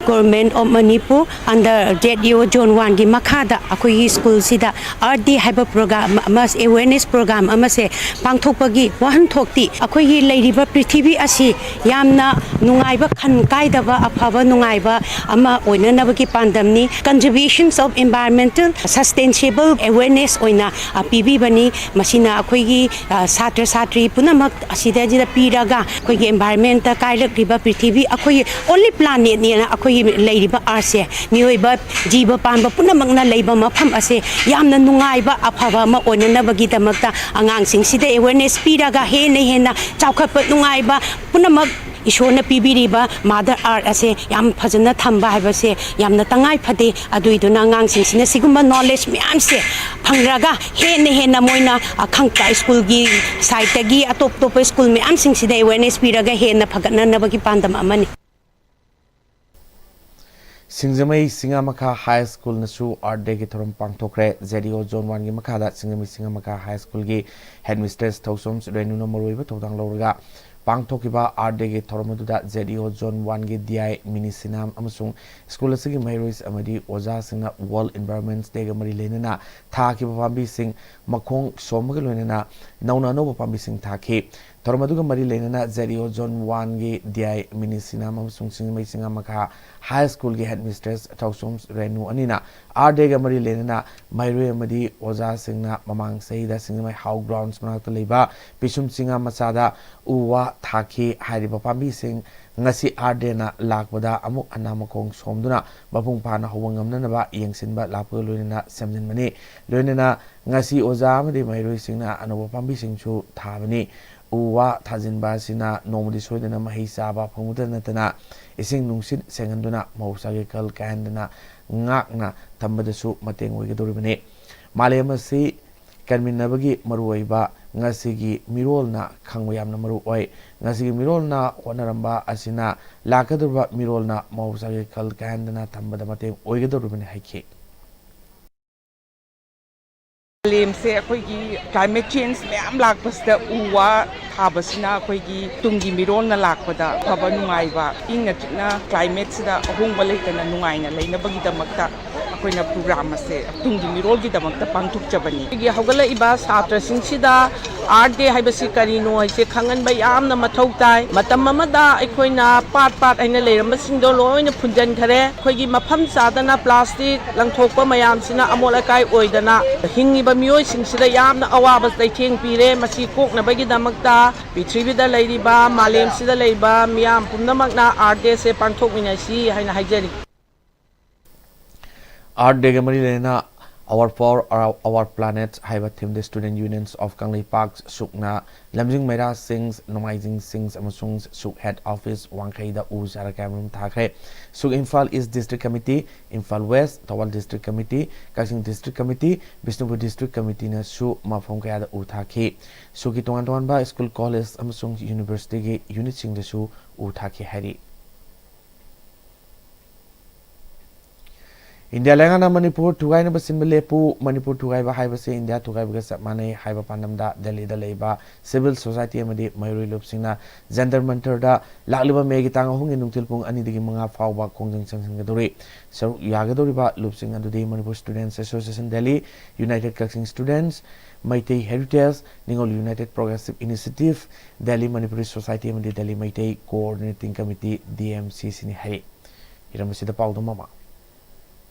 Government of Manipur under Z E O Zone Oneꯒꯤ ꯃꯈꯥꯗ ꯑꯩꯈꯣꯏꯒꯤ ꯁ꯭ꯀꯨꯜꯁꯤꯗ Earth Day ꯍꯥꯏꯕ program ꯑꯃ, awareness program ꯑꯃꯁꯦ ꯄꯥꯡꯊꯣꯛꯄꯒꯤ ꯋꯥꯍꯟꯊꯣꯛꯇꯤ ꯑꯩꯈꯣꯏꯒꯤ ꯂꯩꯔꯤꯕ ꯄ꯭ꯔꯤꯊꯤꯕꯤ ꯑꯁꯤ ꯌꯥꯝꯅ ꯅꯨꯡꯉꯥꯏꯕ, ꯈꯟ ꯀꯥꯏꯗꯕ, ꯑꯐꯕ ꯅꯨꯡꯉꯥꯏꯕ ꯑꯃ ꯑꯣꯏꯅꯅꯕꯒꯤ ꯄꯥꯟꯗꯝꯅꯤ꯫ Conservations of environmental sustainable awareness ꯑꯣꯏꯅ, ꯑ, ꯄꯤꯕꯤꯕꯅꯤ꯫ ꯃꯁꯤꯅ ꯑꯩꯈꯣꯏꯒꯤ, ꯑ, ꯁꯥꯇ꯭ꯔ ꯁꯥꯇ꯭ꯔꯤ ꯄꯨꯝꯅꯃꯛ ꯑꯁꯤꯗꯩꯁꯤꯗ ꯄꯤꯔꯒ ꯑꯩꯈꯣꯏꯒꯤ environmentꯇ ꯀꯥꯏꯔꯛꯂꯤꯕ ꯄ꯭ꯔꯤꯊꯤꯕꯤ, ꯑꯩꯈꯣꯏꯒꯤ only planetꯅꯦꯅ ꯑꯩꯈꯣꯏꯒꯤ ꯂꯩꯔꯤꯕ Earthꯁꯦ, ꯃꯤꯑꯣꯏꯕ ꯖꯤꯕ ꯄꯥꯟꯕ ꯄꯨꯝꯅꯃꯛꯅ ꯂꯩꯕ ꯃꯐꯝ ꯑꯁꯦ ꯌꯥꯝꯅ ꯅꯨꯡꯉꯥꯏꯕ, ꯑꯐꯕ ꯑꯃ ꯑꯣꯏꯅꯅꯕꯒꯤꯗꯃꯛꯇ ꯑꯉꯥꯡꯁꯤꯡꯁꯤꯗ awareness ꯄꯤꯔꯒ ꯍꯦꯟꯅ ꯍꯦꯟꯅ ꯆꯥꯎꯈꯠꯄ, ꯅꯨꯡꯉꯥꯏꯕ ꯄꯨꯝꯅꯃꯛ ꯏꯁꯣꯔꯅ ꯄꯤꯕꯤꯔꯤꯕ Mother Earth ꯑꯁꯦ ꯌꯥꯝ ꯐꯖꯅ ꯊꯝꯕ ꯍꯥꯏꯕꯁꯦ ꯌꯥꯝꯅ ꯇꯉꯥꯏ ꯐꯗꯦ꯫ ꯑꯗꯨꯏꯗꯨꯅ ꯑꯉꯥꯡꯁꯤꯡꯁꯤꯅ ꯁꯤꯒꯨꯝꯕ knowledge ꯃꯌꯥꯝꯁꯦ ꯐꯪꯔꯒ ꯍꯦꯟꯅ ꯍꯦꯟꯅ ꯃꯣꯏꯅ, ꯑ, ꯈꯪ-, ꯁ꯭ꯀꯨꯜꯒꯤ sideꯇꯒꯤ ꯑꯇꯣꯞ ꯑꯇꯣꯞꯄ ꯁ꯭ꯀꯨꯜ ꯃꯌꯥꯝꯁꯤꯡꯁꯤꯗ awareness ꯄꯤꯔꯒ ꯍꯦꯟꯅ ꯐꯒꯠꯅꯅꯕꯒꯤ ꯄꯥꯟꯗꯝ ꯑꯃꯅꯤ꯫ ꯁꯤꯡꯖꯃꯩ ꯁꯤꯡꯉꯥꯃꯈꯥ High Schoolꯅꯁꯨ Earth Dayꯒꯤ ꯊꯧꯔꯝ ꯄꯥꯡꯊꯣꯛꯈ꯭ꯔꯦ꯫ Z E O Zone Oneꯒꯤ ꯃꯈꯥꯗ ꯁꯤꯡꯖꯃꯩ ꯁꯤꯡꯉꯥꯃꯈꯥ High Schoolꯒꯤ headmistress ꯊꯧꯁꯣꯝ ꯔꯦꯅꯨꯅ ꯃꯔꯨꯑꯣꯏꯕ ꯊꯧꯗꯥꯡ ꯂꯧꯔꯒ ꯄꯥꯡꯊꯣꯛꯈꯤꯕ Earth Dayꯒꯤ ꯊꯧꯔꯝ ꯑꯗꯨꯗ Z E O Zone Oneꯒꯤ D I ꯃꯤꯅꯤ ꯁꯤꯅꯥꯝ ꯑꯃꯁꯨꯡ ꯁ꯭ꯀꯨꯜ ꯑꯁꯤꯒꯤ ꯃꯍꯩꯔꯣꯏ ꯑꯃꯗꯤ ꯑꯣꯖꯥꯁꯤꯡꯅ World Environment Dayꯒ ꯃꯔꯤ ꯂꯩꯅꯅ ꯊꯥꯈꯤꯕ ꯄꯥꯝꯕꯤꯁꯤꯡ ꯃꯈꯣꯡ ꯁꯣꯝꯕꯒ ꯂꯣꯏꯅꯅ ꯅꯧꯅ ꯑꯅꯧꯕ ꯄꯥꯝꯕꯤꯁꯤꯡ ꯊꯥꯈꯤ꯫ ꯊꯧꯔꯝ ꯑꯗꯨꯒ ꯃꯔꯤ ꯂꯩꯅꯅ Z E O Zone Oneꯒꯤ D I ꯃꯤꯅꯤ ꯁꯤꯅꯥꯝ ꯑꯃꯁꯨꯡ ꯁꯤꯡꯖꯃꯩ ꯆꯤꯡꯉꯥꯃꯈꯥ High Schoolꯒꯤ Headmistress ꯊꯧꯁꯣꯝ ꯔꯦꯅꯨ ꯑꯅꯤꯅ Earth Dayꯒ ꯃꯔꯤ ꯂꯩꯅꯅ ꯃꯍꯩꯔꯣꯏ ꯑꯃꯗꯤ ꯑꯣꯖꯥꯁꯤꯡꯅ ꯃꯃꯥꯡ ꯆꯍꯤꯗ ꯁꯤꯡꯖꯃꯩ How Grounds ꯃꯅꯥꯛꯇ ꯂꯩꯕ ꯄꯤꯁꯨꯝ ꯆꯤꯡꯉꯥ ꯃꯆꯥꯗ ꯎ ꯋꯥ ꯊꯥꯈꯤ꯫ ꯍꯥꯏꯔꯤꯕ ꯄꯥꯝꯕꯤꯁꯤꯡ ꯉꯁꯤ Earth Dayꯅ ꯂꯥꯛꯄꯗ ꯑꯃꯨꯛ ꯍꯟꯅ ꯃꯈꯣꯡ ꯁꯣꯝꯗꯨꯅ ꯃꯄꯨꯡ ꯐꯥꯅ ꯍꯧꯕ ꯉꯝꯅꯅꯕ ꯌꯦꯡꯁꯤꯟꯕ ꯂꯥꯛꯄꯒ ꯂꯣꯏꯅꯅ ꯁꯦꯝꯖꯤꯟꯕꯅꯤ꯫ ꯂꯣꯏꯅꯅ ꯉꯁꯤ ꯑꯣꯖꯥ ꯑꯃꯗꯤ ꯃꯍꯩꯔꯣꯏꯁꯤꯡꯅ ꯑꯅꯧꯕ ꯄꯥꯝꯕꯤꯁꯤꯡꯁꯨ ꯊꯥꯕꯅꯤ꯫ ꯎ ꯋꯥ ꯊꯥꯖꯤꯟꯕ ꯑꯁꯤꯅ ꯅꯣꯡꯃꯗꯤ ꯁꯣꯏꯗꯅ ꯃꯍꯩ ꯆꯥꯕ ꯐꯪꯕꯇ ꯅꯠꯇꯅ ꯏꯁꯤꯡ ꯅꯨꯡꯁꯤꯠ ꯁꯦꯡꯍꯟꯗꯨꯅ ꯃꯍꯧꯁꯥꯒꯤ ꯀꯜ ꯀꯥꯏꯍꯟꯗꯅ ꯉꯥꯛꯅ ꯊꯝꯕꯗꯁꯨ ꯃꯇꯦꯡ ꯑꯣꯏꯒꯗꯧꯔꯤꯕꯅꯤ꯫ ꯃꯥꯂꯦꯝ ꯑꯁꯤ ꯀꯟꯃꯤꯟꯅꯕꯒꯤ ꯃꯔꯨꯑꯣꯏꯕ ꯉꯁꯤꯒꯤ ꯃꯤꯔꯣꯜꯅ ꯈꯪꯕ ꯌꯥꯝꯅ ꯃꯔꯨ ꯑꯣꯏ꯫ ꯉꯁꯤꯒꯤ ꯃꯤꯔꯣꯜꯅ ꯍꯣꯠꯅꯔꯝꯕ ꯑꯁꯤꯅ ꯂꯥꯛꯀꯗꯧꯔꯤꯕ ꯃꯤꯔꯣꯜꯅ ꯃꯍꯧꯁꯥꯒꯤ ꯀꯜ ꯀꯥꯏꯍꯟꯗꯅ ꯊꯝꯕꯗ ꯃꯇꯦꯡ ꯑꯣꯏꯒꯗꯧꯔꯤꯕꯅꯤ ꯍꯥꯏꯈꯤ꯫ ꯃꯥꯂꯦꯝꯁꯦ ꯑꯩꯈꯣꯏꯒꯤ climate change ꯃꯌꯥꯝ ꯂꯥꯛꯄꯁꯤꯗ ꯎ ꯋꯥ ꯊꯥꯕꯁꯤꯅ ꯑꯩꯈꯣꯏꯒꯤ ꯇꯨꯡꯒꯤ ꯃꯤꯔꯣꯜꯅ ꯂꯥꯛꯄꯗ ꯑꯐꯕ ꯅꯨꯡꯉꯥꯏꯕ, ꯏꯪꯅ ꯆꯤꯛꯅ climateꯁꯤꯗ ꯑꯍꯣꯡꯕ ꯂꯩꯇꯅ ꯅꯨꯡꯉꯥꯏꯅ ꯂꯩꯅꯕꯒꯤꯗꯃꯛꯇ ꯑꯩꯈꯣꯏꯅ program ꯑꯁꯦ ꯇꯨꯡꯒꯤ ꯃꯤꯔꯣꯜꯒꯤꯗꯃꯛꯇ ꯄꯥꯡꯊꯣꯛꯆꯕꯅꯤ꯫ ꯑꯩꯈꯣꯏꯒꯤ ꯍꯧꯒꯠꯂꯛꯏꯕ ꯁꯥꯇ꯭ꯔꯁꯤꯡꯁꯤꯗ Earth Day ꯍꯥꯏꯕꯁꯤ ꯀꯔꯤꯅꯣ ꯍꯥꯏꯁꯦ ꯈꯪꯍꯟꯕ ꯌꯥꯝꯅ ꯃꯊꯧ ꯇꯥꯏ꯫ ꯃꯇꯝ ꯑꯃꯗ ꯑꯩꯈꯣꯏꯅ ꯄꯥꯠ ꯄꯥꯠ ꯍꯥꯏꯅ ꯂꯩꯔꯝꯕꯁꯤꯡꯗꯣ ꯂꯣꯏꯅ ꯐꯨꯟꯖꯟꯈꯔꯦ꯫ ꯑꯩꯈꯣꯏꯒꯤ ꯃꯐꯝ ꯆꯥꯗꯅ plastic ꯂꯪꯊꯣꯛꯄ ꯃꯌꯥꯝꯁꯤꯅ ꯑꯃꯣꯠ ꯑꯀꯥꯏ ꯑꯣꯏꯗꯅ ꯍꯤꯡꯉꯤꯕ ꯃꯤꯑꯣꯏꯁꯤꯡꯁꯤꯗ ꯌꯥꯝꯅ ꯑꯋꯥꯕ ꯆꯩꯊꯦꯡ ꯄꯤꯔꯦ꯫ ꯃꯁꯤ ꯀꯣꯛꯅꯕꯒꯤꯗꯃꯛꯇ ꯄ꯭ꯔꯤꯊꯤꯕꯤꯗ ꯂꯩꯔꯤꯕ, ꯃꯥꯂꯦꯝꯁꯤꯗ ꯂꯩꯔꯤꯕ ꯃꯤꯌꯥꯝ ꯄꯨꯝꯅꯃꯛꯅ Earth Dayꯁꯦ ꯄꯥꯡꯊꯣꯛꯃꯤꯟꯅꯁꯤ ꯍꯥꯏꯅ ꯍꯥꯏꯖꯔꯤ꯫ Earth Dayꯒ ꯃꯔꯤ ꯂꯩꯅꯅ Our Power, Our, Our Planet ꯍꯥꯏꯕ themeꯗ Student Unions of ꯀꯪꯂꯩꯄꯥꯛ, ꯁꯨꯛꯅ ꯂꯝꯖꯤꯡ ꯃꯩꯔꯥ ꯁꯤꯡꯁ, ꯅꯣꯡꯃꯥꯏꯖꯤꯡ ꯁꯤꯡꯁ ꯑꯃꯁꯨꯡ ꯁꯨꯛ head office ꯋꯥꯡꯈꯩꯗ ꯎ ꯆꯥꯔꯥ ꯀꯌꯥꯃꯔꯨꯝ ꯊꯥꯈ꯭ꯔꯦ꯫ ꯁꯨꯛ Imphal East District Committee, Imphal West, Thawbal District Committee, Kakching District Committee, Bishnupur District Committeeꯅꯁꯨ ꯃꯐꯝ ꯀꯌꯥꯗ ꯎ ꯊꯥꯈꯤ꯫ ꯁꯨꯛꯀꯤ ꯇꯣꯉꯥꯟ ꯇꯣꯉꯥꯟꯕ school, college ꯑꯃꯁꯨꯡ universityꯒꯤ unitꯁꯤꯡꯗꯁꯨ ꯎ ꯊꯥꯈꯤ ꯍꯥꯏꯔꯤ꯫ ꯏꯟꯗꯤꯌꯥ ꯂꯩꯉꯥꯛꯅ ꯃꯅꯤꯄꯨꯔ ꯊꯨꯒꯥꯏꯅꯕ ꯁꯤꯟꯕ ꯂꯦꯞꯄꯨ, ꯃꯅꯤꯄꯨꯔ ꯊꯨꯒꯥꯏꯕ ꯍꯥꯏꯕꯁꯤ ꯏꯟꯗꯤꯌꯥ ꯊꯨꯒꯥꯏꯕꯒ ꯆꯞ ꯃꯥꯟꯅꯩ ꯍꯥꯏꯕ ꯄꯥꯟꯗꯝꯗ ꯗꯦꯜꯂꯤꯗ ꯂꯩꯕ civil society ꯑꯃꯗꯤ ꯃꯍꯩꯔꯣꯏ ꯂꯨꯞꯁꯤꯡꯅ ꯖꯟꯇꯔ ꯃꯟꯇꯔꯗ ꯂꯥꯛꯂꯤꯕ ꯃꯦꯒꯤ ꯇꯥꯡ ꯑꯍꯨꯝꯒꯤ ꯅꯨꯡꯊꯤꯜ ꯄꯨꯡ ꯑꯅꯤꯗꯒꯤ ꯃꯉꯥ ꯐꯥꯎꯕ ꯈꯣꯡꯖꯪ ꯆꯪꯁꯤꯟꯒꯗꯧꯔꯤ꯫ ꯁꯔꯨꯛ ꯌꯥꯒꯗꯧꯔꯤꯕ ꯂꯨꯞꯁꯤꯡ ꯑꯗꯨꯗꯤ Manipur Students Association Delhi, United Kakching Students, Meitei Heritage, Ningol United Progressive Initiative, Delhi Manipuri Society ꯑꯃꯗꯤ Delhi Meitei Coordinating Committee, D M C C ꯅꯤ ꯍꯥꯏꯔꯤ꯫ ꯍꯤꯔꯝ ꯑꯁꯤꯗ ꯄꯥꯎꯗꯝ ꯑꯃ꯫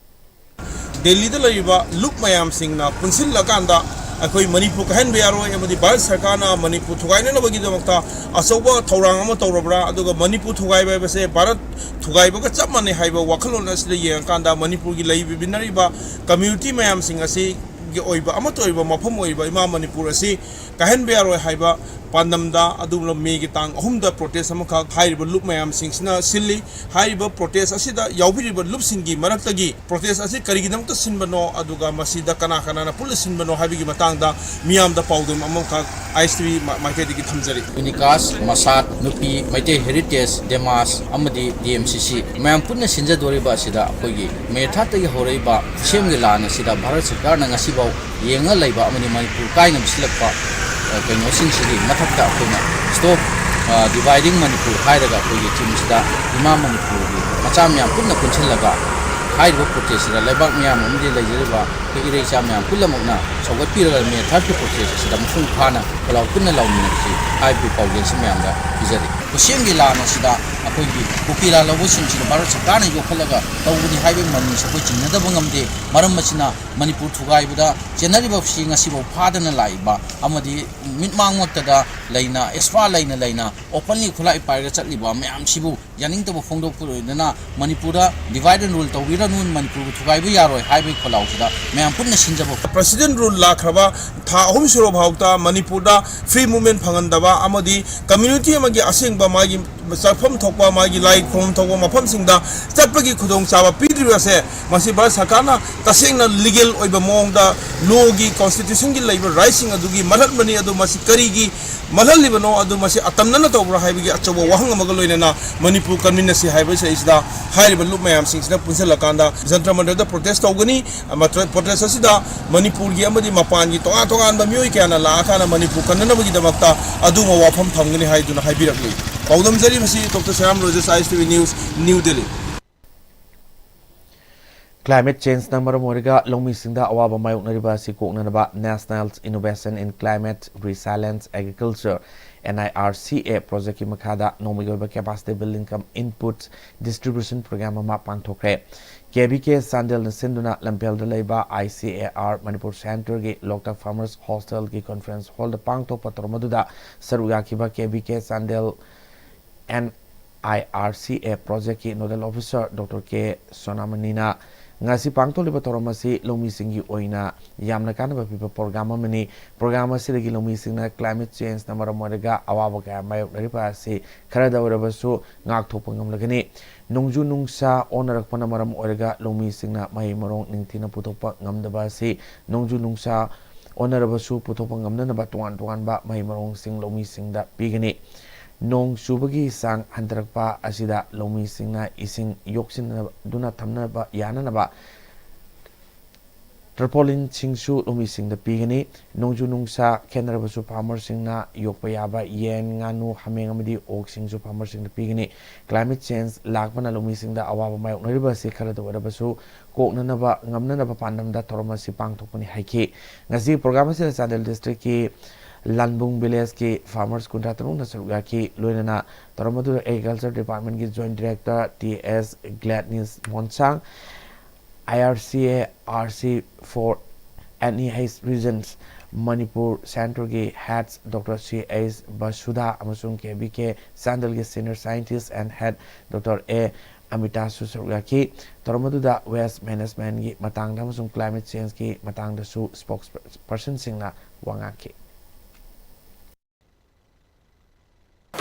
ꯗꯦꯜꯂꯤꯗ ꯂꯩꯔꯤꯕ ꯂꯨꯞ ꯃꯌꯥꯝꯁꯤꯡꯅ ꯄꯨꯟꯁꯤꯜꯂꯀꯥꯟꯗ ꯑꯩꯈꯣꯏ ꯃꯅꯤꯄꯨꯔ ꯀꯥꯏꯍꯟꯕ ꯌꯥꯔꯣꯏ ꯑꯃꯗꯤ ꯚꯥꯔꯠ ꯁꯔꯀꯥꯔꯅ ꯃꯅꯤꯄꯨꯔ ꯊꯨꯒꯥꯏꯅꯅꯕꯒꯤꯗꯃꯛꯇ ꯑꯆꯧꯕ ꯊꯧꯔꯥꯡ ꯑꯃ ꯇꯧꯔꯕ꯭ꯔꯥ, ꯑꯗꯨꯒ ꯃꯅꯤꯄꯨꯔ ꯊꯨꯒꯥꯏꯕ ꯍꯥꯏꯕꯁꯦ ꯚꯥꯔꯠ ꯊꯨꯒꯥꯏꯕꯒ ꯆꯞ ꯃꯥꯟꯅꯩ ꯍꯥꯏꯕ ꯋꯥꯈꯜꯂꯣꯟ ꯑꯁꯤꯗ ꯌꯦꯡꯉꯀꯥꯟꯗ ꯃꯅꯤꯄꯨꯔꯒꯤ ꯂꯩꯕꯤꯅꯔꯤꯕ community ꯃꯌꯥꯝꯁꯤꯡ ꯑꯁꯤꯒꯤ ꯑꯣꯏꯕ ꯑꯃꯠꯇ ꯑꯣꯏꯕ ꯃꯐꯝ ꯑꯣꯏꯔꯤꯕ ꯏꯃꯥ ꯃꯅꯤꯄꯨꯔ ꯑꯁꯤ ꯀꯥꯏꯍꯟꯕ ꯌꯥꯔꯣꯏ ꯍꯥꯏꯕ ꯄꯥꯟꯗꯝꯗ ꯑꯗꯨꯒꯨꯝꯂꯕ ꯃꯦꯒꯤ ꯇꯥꯡ ꯑꯍꯨꯝꯗ protest ꯑꯃꯈꯛ ꯍꯥꯏꯔꯤꯕ ꯂꯨꯞ ꯃꯌꯥꯝꯁꯤꯡꯁꯤꯅ ꯁꯤꯜꯂꯤ꯫ ꯍꯥꯏꯔꯤꯕ protest ꯑꯁꯤꯗ ꯌꯥꯎꯕꯤꯔꯤꯕ ꯂꯨꯞꯁꯤꯡꯒꯤ ꯃꯔꯛꯇꯒꯤ protest ꯑꯁꯤ ꯀꯔꯤꯒꯤꯗꯃꯛꯇ ꯁꯤꯟꯕꯅꯣ, ꯑꯗꯨꯒ ꯃꯁꯤꯗ ꯀꯅꯥ ꯀꯅꯥꯅ ꯄꯨꯟꯅ ꯁꯤꯟꯕꯅꯣ ꯍꯥꯏꯕꯒꯤ ꯃꯇꯥꯡꯗ ꯃꯤꯌꯥꯝꯗ ꯄꯥꯎꯗꯝ ꯑꯃꯈꯛ I S T V ꯃꯥ-, ꯃꯥꯏꯀꯩꯗꯒꯤ ꯊꯝꯖꯔꯤ꯫ ꯌꯨꯅꯤꯀꯥꯁ, ꯃꯁꯥꯠ, ꯅꯨꯄꯤ, ꯃꯩꯇꯩ ꯍꯦꯔꯤꯇꯦꯖ, ꯗꯦꯃꯥꯁ ꯑꯃꯗꯤ D M C C ꯃꯌꯥꯝ ꯄꯨꯟꯅ ꯁꯤꯟꯖꯗꯣꯔꯤꯕ ꯑꯁꯤꯗ ꯑꯩꯈꯣꯏꯒꯤ ꯃꯦ ꯊꯥꯔꯠꯇꯒꯤ ꯍꯧꯔꯛꯏꯕ ꯈꯨꯠꯁꯦꯝꯒꯤ ꯂꯥꯟ ꯑꯁꯤꯗ ꯚꯥꯔꯠ ꯁꯔꯀꯥꯔꯅ ꯉꯁꯤꯐꯥꯎ ꯌꯦꯡꯉ ꯂꯩꯕ ꯑꯃꯗꯤ ꯃꯅꯤꯄꯨꯔ ꯀꯥꯏꯅꯕ ꯁꯤꯜꯂꯛꯄ, ꯑ, ꯀꯩꯅꯣꯁꯤꯡꯁꯤꯒꯤ ꯃꯊꯛꯇ ꯑꯩꯈꯣꯏꯅ stop, ꯑ, dividing Manipur ꯍꯥꯏꯔꯒ ꯑꯩꯈꯣꯏꯒꯤ ꯊꯤꯝꯁꯤꯗ ꯏꯃꯥ ꯃꯅꯤꯄꯨꯔꯒꯤ ꯃꯆꯥ ꯃꯌꯥꯝ ꯄꯨꯟꯅ ꯄꯨꯟꯁꯤꯜꯂꯒ ꯍꯥꯏꯔꯤꯕ protest ꯁꯤꯗ ꯂꯩꯕꯥꯛ ꯃꯌꯥꯝ ꯑꯃꯗꯤ ꯂꯩꯖꯔꯤꯕ ꯑꯩꯈꯣꯏ ꯏꯔꯩꯆꯥ ꯃꯌꯥꯝ ꯄꯨꯝꯅꯃꯛꯅ ꯁꯧꯒꯠꯄꯤꯔꯒ ꯃꯦ ꯊꯥꯔꯠꯀꯤ protest ꯑꯁꯤꯗ ꯃꯄꯨꯡ ꯐꯥꯅ ꯈꯣꯜꯂꯥꯎ ꯄꯨꯟꯅ ꯂꯥꯎꯃꯤꯟꯅꯁꯤ ꯍꯥꯏꯕꯒꯤ ꯄꯥꯎꯖꯦꯜꯁꯤ ꯃꯌꯥꯝꯗ ꯄꯤꯖꯔꯤ꯫ ꯈꯨꯠꯁꯦꯝꯒꯤ ꯂꯥꯟ ꯑꯁꯤꯗ ꯑꯩꯈꯣꯏꯒꯤ ꯀꯨꯀꯤ ꯂꯥꯜꯍꯧꯕꯁꯤꯡꯁꯤꯅ ꯚꯥꯔꯠ ꯁꯔꯀꯥꯔꯅ ꯌꯣꯛꯈꯠꯂꯒ ꯇꯧꯕꯅꯤ ꯍꯥꯏꯕꯒꯤ ꯃꯃꯤꯁꯤ ꯑꯩꯈꯣꯏ ꯆꯤꯡꯅꯗꯕ ꯉꯝꯗꯦ꯫ ꯃꯔꯝ ꯑꯁꯤꯅ ꯃꯅꯤꯄꯨꯔ ꯊꯨꯒꯥꯏꯕꯗ ꯆꯦꯟꯅꯔꯤꯕꯁꯤ ꯉꯁꯤꯐꯥꯎ ꯐꯥꯗꯅ ꯂꯥꯛꯏꯕ ꯑꯃꯗꯤ ꯃꯤꯠꯃꯥꯡꯃꯛꯇꯗ ꯂꯩꯅ, ꯑꯦꯁꯄꯥ ꯂꯩꯅ ꯂꯩꯅ openly ꯈꯨꯠꯂꯥꯏ ꯄꯥꯏꯔꯒ ꯆꯠꯂꯤꯕ ꯃꯌꯥꯝꯁꯤꯕꯨ ꯌꯥꯅꯤꯡꯗꯕ ꯐꯣꯡꯗꯣꯛꯄ ꯑꯣꯏꯗꯅ ꯃꯅꯤꯄꯨꯔꯗ divide and rule ꯇꯧꯕꯤꯔꯅꯨ, ꯃꯅꯤꯄꯨꯔꯕꯨ ꯊꯨꯒꯥꯏꯕ ꯌꯥꯔꯣꯏ ꯍꯥꯏꯕꯒꯤ ꯈꯣꯜꯂꯥꯎꯁꯤꯗ ꯃꯌꯥꯝ ꯄꯨꯟꯅ ꯁꯤꯟꯖꯕ President Rule ꯂꯥꯛꯈ꯭ꯔꯕ ꯊꯥ ꯑꯍꯨꯝ ꯁꯨꯔꯕ ꯐꯥꯎꯗ ꯃꯅꯤꯄꯨꯔꯗ free movement ꯐꯪꯍꯟꯗꯕ ꯑꯃꯗꯤ community ꯑꯃꯒꯤ ꯑꯁꯦꯡꯕ ꯃꯥꯒꯤ ꯆꯠꯐꯝ ꯊꯣꯛꯄ, ꯃꯥꯒꯤ ꯂꯥꯏ ꯈꯨꯔꯨꯝꯐꯝ ꯊꯣꯛꯄ ꯃꯐꯝꯁꯤꯡꯗ ꯆꯠꯄꯒꯤ ꯈꯨꯗꯣꯡꯆꯥꯕ ꯄꯤꯗ꯭ꯔꯤꯕ ꯑꯁꯦ ꯃꯁꯤ ꯚꯥꯔꯠ ꯁꯔꯀꯥꯔꯅ ꯇꯁꯦꯡꯅ legal ꯑꯣꯏꯕ ꯃꯑꯣꯡꯗ law ꯒꯤ, constitution ꯒꯤ ꯂꯩꯕ right ꯁꯤꯡ ꯑꯗꯨꯒꯤ ꯃꯜꯍꯟꯕꯅꯤ꯫ ꯑꯗꯨ ꯃꯁꯤ ꯀꯔꯤꯒꯤ ꯃꯜꯍꯜꯂꯤꯕꯅꯣ, ꯑꯗꯨ ꯃꯁꯤ ꯑꯇꯝꯅꯅ ꯇꯧꯕ꯭ꯔꯥ ꯍꯥꯏꯕꯒꯤ ꯑꯆꯧꯕ ꯋꯥꯍꯪ ꯑꯃꯒ ꯂꯣꯏꯅꯅ ꯃꯅꯤꯄꯨꯔ ꯀꯟꯃꯤꯟꯅꯁꯤ ꯍꯥꯏꯕ ꯏꯁꯩꯁꯤꯗ ꯍꯥꯏꯔꯤꯕ ꯂꯨꯞ ꯃꯌꯥꯝꯁꯤꯡꯁꯤꯅ ꯄꯨꯟꯁꯤꯜꯂꯀꯥꯟꯗ ꯖꯟꯇꯔ ꯃꯟꯇꯔꯗ protest ꯇꯧꯒꯅꯤ꯫ ꯑꯃ protest ꯑꯁꯤꯗ ꯃꯅꯤꯄꯨꯔꯒꯤ ꯑꯃꯗꯤ ꯃꯄꯥꯟꯒꯤ ꯇꯣꯉꯥꯟ ꯇꯣꯉꯥꯟꯕ ꯃꯤꯑꯣꯏ ꯀꯌꯥꯅ ꯂꯥꯛꯑꯀꯥꯟꯗ ꯃꯅꯤꯄꯨꯔ ꯀꯟꯅꯅꯕꯒꯤꯗꯃꯛꯇ ꯑꯗꯨꯒꯨꯝꯕ ꯋꯥꯐꯝ ꯊꯝꯒꯅꯤ ꯍꯥꯏꯗꯨꯅ ꯍꯥꯏꯕꯤꯔꯛꯂꯤ꯫ ꯄꯥꯎꯗꯝꯖꯔꯤꯕꯁꯤ doctor ꯁꯌꯥꯝ Rojesh, I S T V News, New Delhi꯫ Climate change ꯅ ꯃꯔꯝ ꯑꯣꯏꯔꯒ ꯂꯧꯃꯤꯁꯤꯡꯗ ꯑꯋꯥꯕ ꯃꯥꯌꯣꯛꯅꯔꯤꯕ ꯑꯁꯤ ꯀꯣꯛꯅꯅꯕ National Innovation in Climate Resilience Agriculture, N I R C A project ꯀꯤ ꯃꯈꯥꯗ ꯅꯣꯡꯃꯒꯤ ꯑꯣꯏꯕ capacity building cum input distribution program ꯑꯃ ꯄꯥꯡꯊꯣꯛꯈ꯭ꯔꯦ꯫ K V K ꯆꯥꯟꯗꯦꯜꯅ ꯁꯤꯟꯗꯨꯅ ꯂꯝꯐꯦꯜꯗ ꯂꯩꯕ I C A R Manipur Centre ꯒꯤ ꯂꯣꯛꯇꯥꯛ Farmers Hostel ꯒꯤ conference hall ꯗ ꯄꯥꯡꯊꯣꯛꯄ ꯊꯧꯔꯝ ꯑꯗꯨꯗ ꯁꯔꯨꯛ ꯌꯥꯈꯤꯕ K V K Chandel N I R C A project ꯀꯤ nodal officer Doctor K ꯁꯣꯅꯥꯃꯅꯤꯅ ꯉꯁꯤ ꯄꯥꯡꯊꯣꯛꯂꯤꯕ ꯊꯧꯔꯝ ꯑꯁꯤ ꯂꯧꯃꯤꯁꯤꯡꯒꯤ ꯑꯣꯏꯅ ꯌꯥꯝꯅ ꯀꯥꯟꯅꯕ ꯄꯤꯕ program ꯑꯃꯅꯤ꯫ Program ꯑꯁꯤꯗꯒꯤ ꯂꯧꯃꯤꯁꯤꯡꯅ climate change ꯅ ꯃꯔꯝ ꯑꯣꯏꯔꯒ ꯑꯋꯥꯕ ꯀꯌꯥ ꯃꯥꯌꯣꯛꯅꯔꯤꯕ ꯑꯁꯤ ꯈꯔꯗ ꯑꯣꯏꯔꯕꯁꯨ ꯉꯥꯛꯊꯣꯛꯄ ꯉꯝꯂꯒꯅꯤ꯫ ꯅꯣꯡꯖꯨ ꯅꯨꯡꯁꯥ ꯑꯣꯟꯅꯔꯛꯄꯅ ꯃꯔꯝ ꯑꯣꯏꯔꯒ ꯂꯧꯃꯤꯁꯤꯡꯅ ꯃꯍꯩ ꯃꯔꯣꯡ ꯅꯤꯡꯊꯤꯅ ꯄꯨꯊꯣꯛꯄ ꯉꯝꯗꯕ ꯑꯁꯤ ꯅꯣꯡꯖꯨ ꯅꯨꯡꯁꯥ ꯑꯣꯟꯅꯔꯕꯁꯨ ꯄꯨꯊꯣꯛꯄ ꯉꯝꯅꯅꯕ ꯇꯣꯉꯥꯟ ꯇꯣꯉꯥꯟꯕ ꯃꯍꯩ ꯃꯔꯣꯡꯁꯤꯡ ꯂꯧꯃꯤꯁꯤꯡꯗ ꯄꯤꯒꯅꯤ꯫ ꯅꯣꯡ ꯆꯨꯕꯒꯤ ꯆꯥꯡ ꯍꯟꯊꯔꯛꯄ ꯑꯁꯤꯗ ꯂꯧꯃꯤꯁꯤꯡꯅ ꯏꯁꯤꯡ ꯌꯣꯛꯁꯤꯟꯗꯨꯅ ꯊꯝꯅꯕ ꯌꯥꯅꯅꯕ tarpaulin ꯁꯤꯡꯁꯨ ꯂꯧꯃꯤꯁꯤꯡꯗ ꯄꯤꯒꯅꯤ꯫ ꯅꯣꯡꯖꯨ ꯅꯨꯡꯁꯥ ꯈꯦꯠꯅꯔꯕꯁꯨ farmer ꯁꯤꯡꯅ ꯌꯣꯛꯄ ꯌꯥꯕ ꯌꯦꯟ, ꯉꯥꯅꯨ, ꯍꯥꯃꯦꯡ ꯑꯃꯗꯤ ꯑꯣꯛꯁꯤꯡꯁꯨ farmer ꯁꯤꯡꯗ ꯄꯤꯒꯅꯤ꯫ Climate change ꯂꯥꯛꯄꯅ ꯂꯧꯃꯤꯁꯤꯡꯗ ꯑꯋꯥꯕ ꯃꯥꯌꯣꯛꯅꯔꯤꯕ ꯑꯁꯤ ꯈꯔꯗ ꯑꯣꯏꯔꯕꯁꯨ ꯀꯣꯛꯅꯅꯕ ꯉꯝꯅꯅꯕ ꯄꯥꯟꯗꯝꯗ ꯊꯧꯔꯝ ꯑꯁꯤ ꯄꯥꯡꯊꯣꯛꯄꯅꯤ ꯍꯥꯏꯈꯤ꯫ ꯉꯁꯤꯒꯤ program ꯑꯁꯤꯗ ꯆꯥꯟꯗꯦꯜ district ꯀꯤ ꯂꯥꯟꯕꯨꯡ village ꯀꯤ farmers ꯀꯨꯟꯊ꯭ꯔꯥ ꯇꯔꯨꯛꯅ ꯁꯔꯨꯛ ꯌꯥꯈꯤ꯫ ꯂꯣꯏꯅꯅ ꯊꯧꯔꯝ ꯑꯗꯨꯗ Agriculture Department ꯀꯤ Joint Director T S Gladness ꯃꯣꯟꯁꯥꯡ, I R C A R C for N E H Regions Manipur Centre ꯒꯤ heads Doctor C H ꯕꯁꯨꯙꯥ ꯑꯃꯁꯨꯡ K V K ꯆꯥꯟꯗꯦꯜꯒꯤ senior scientist and head Doctor A ꯑꯃꯤꯇꯥꯁꯨ ꯁꯔꯨꯛ ꯌꯥꯈꯤ꯫ ꯊꯧꯔꯝ ꯑꯗꯨꯗ waste managementꯀꯤ ꯃꯇꯥꯡꯗ ꯑꯃꯁꯨꯡ climate changeꯀꯤ ꯃꯇꯥꯡꯗꯁꯨ spokespersonꯁꯤꯡꯅ ꯋꯥ ꯉꯥꯡꯈꯤ꯫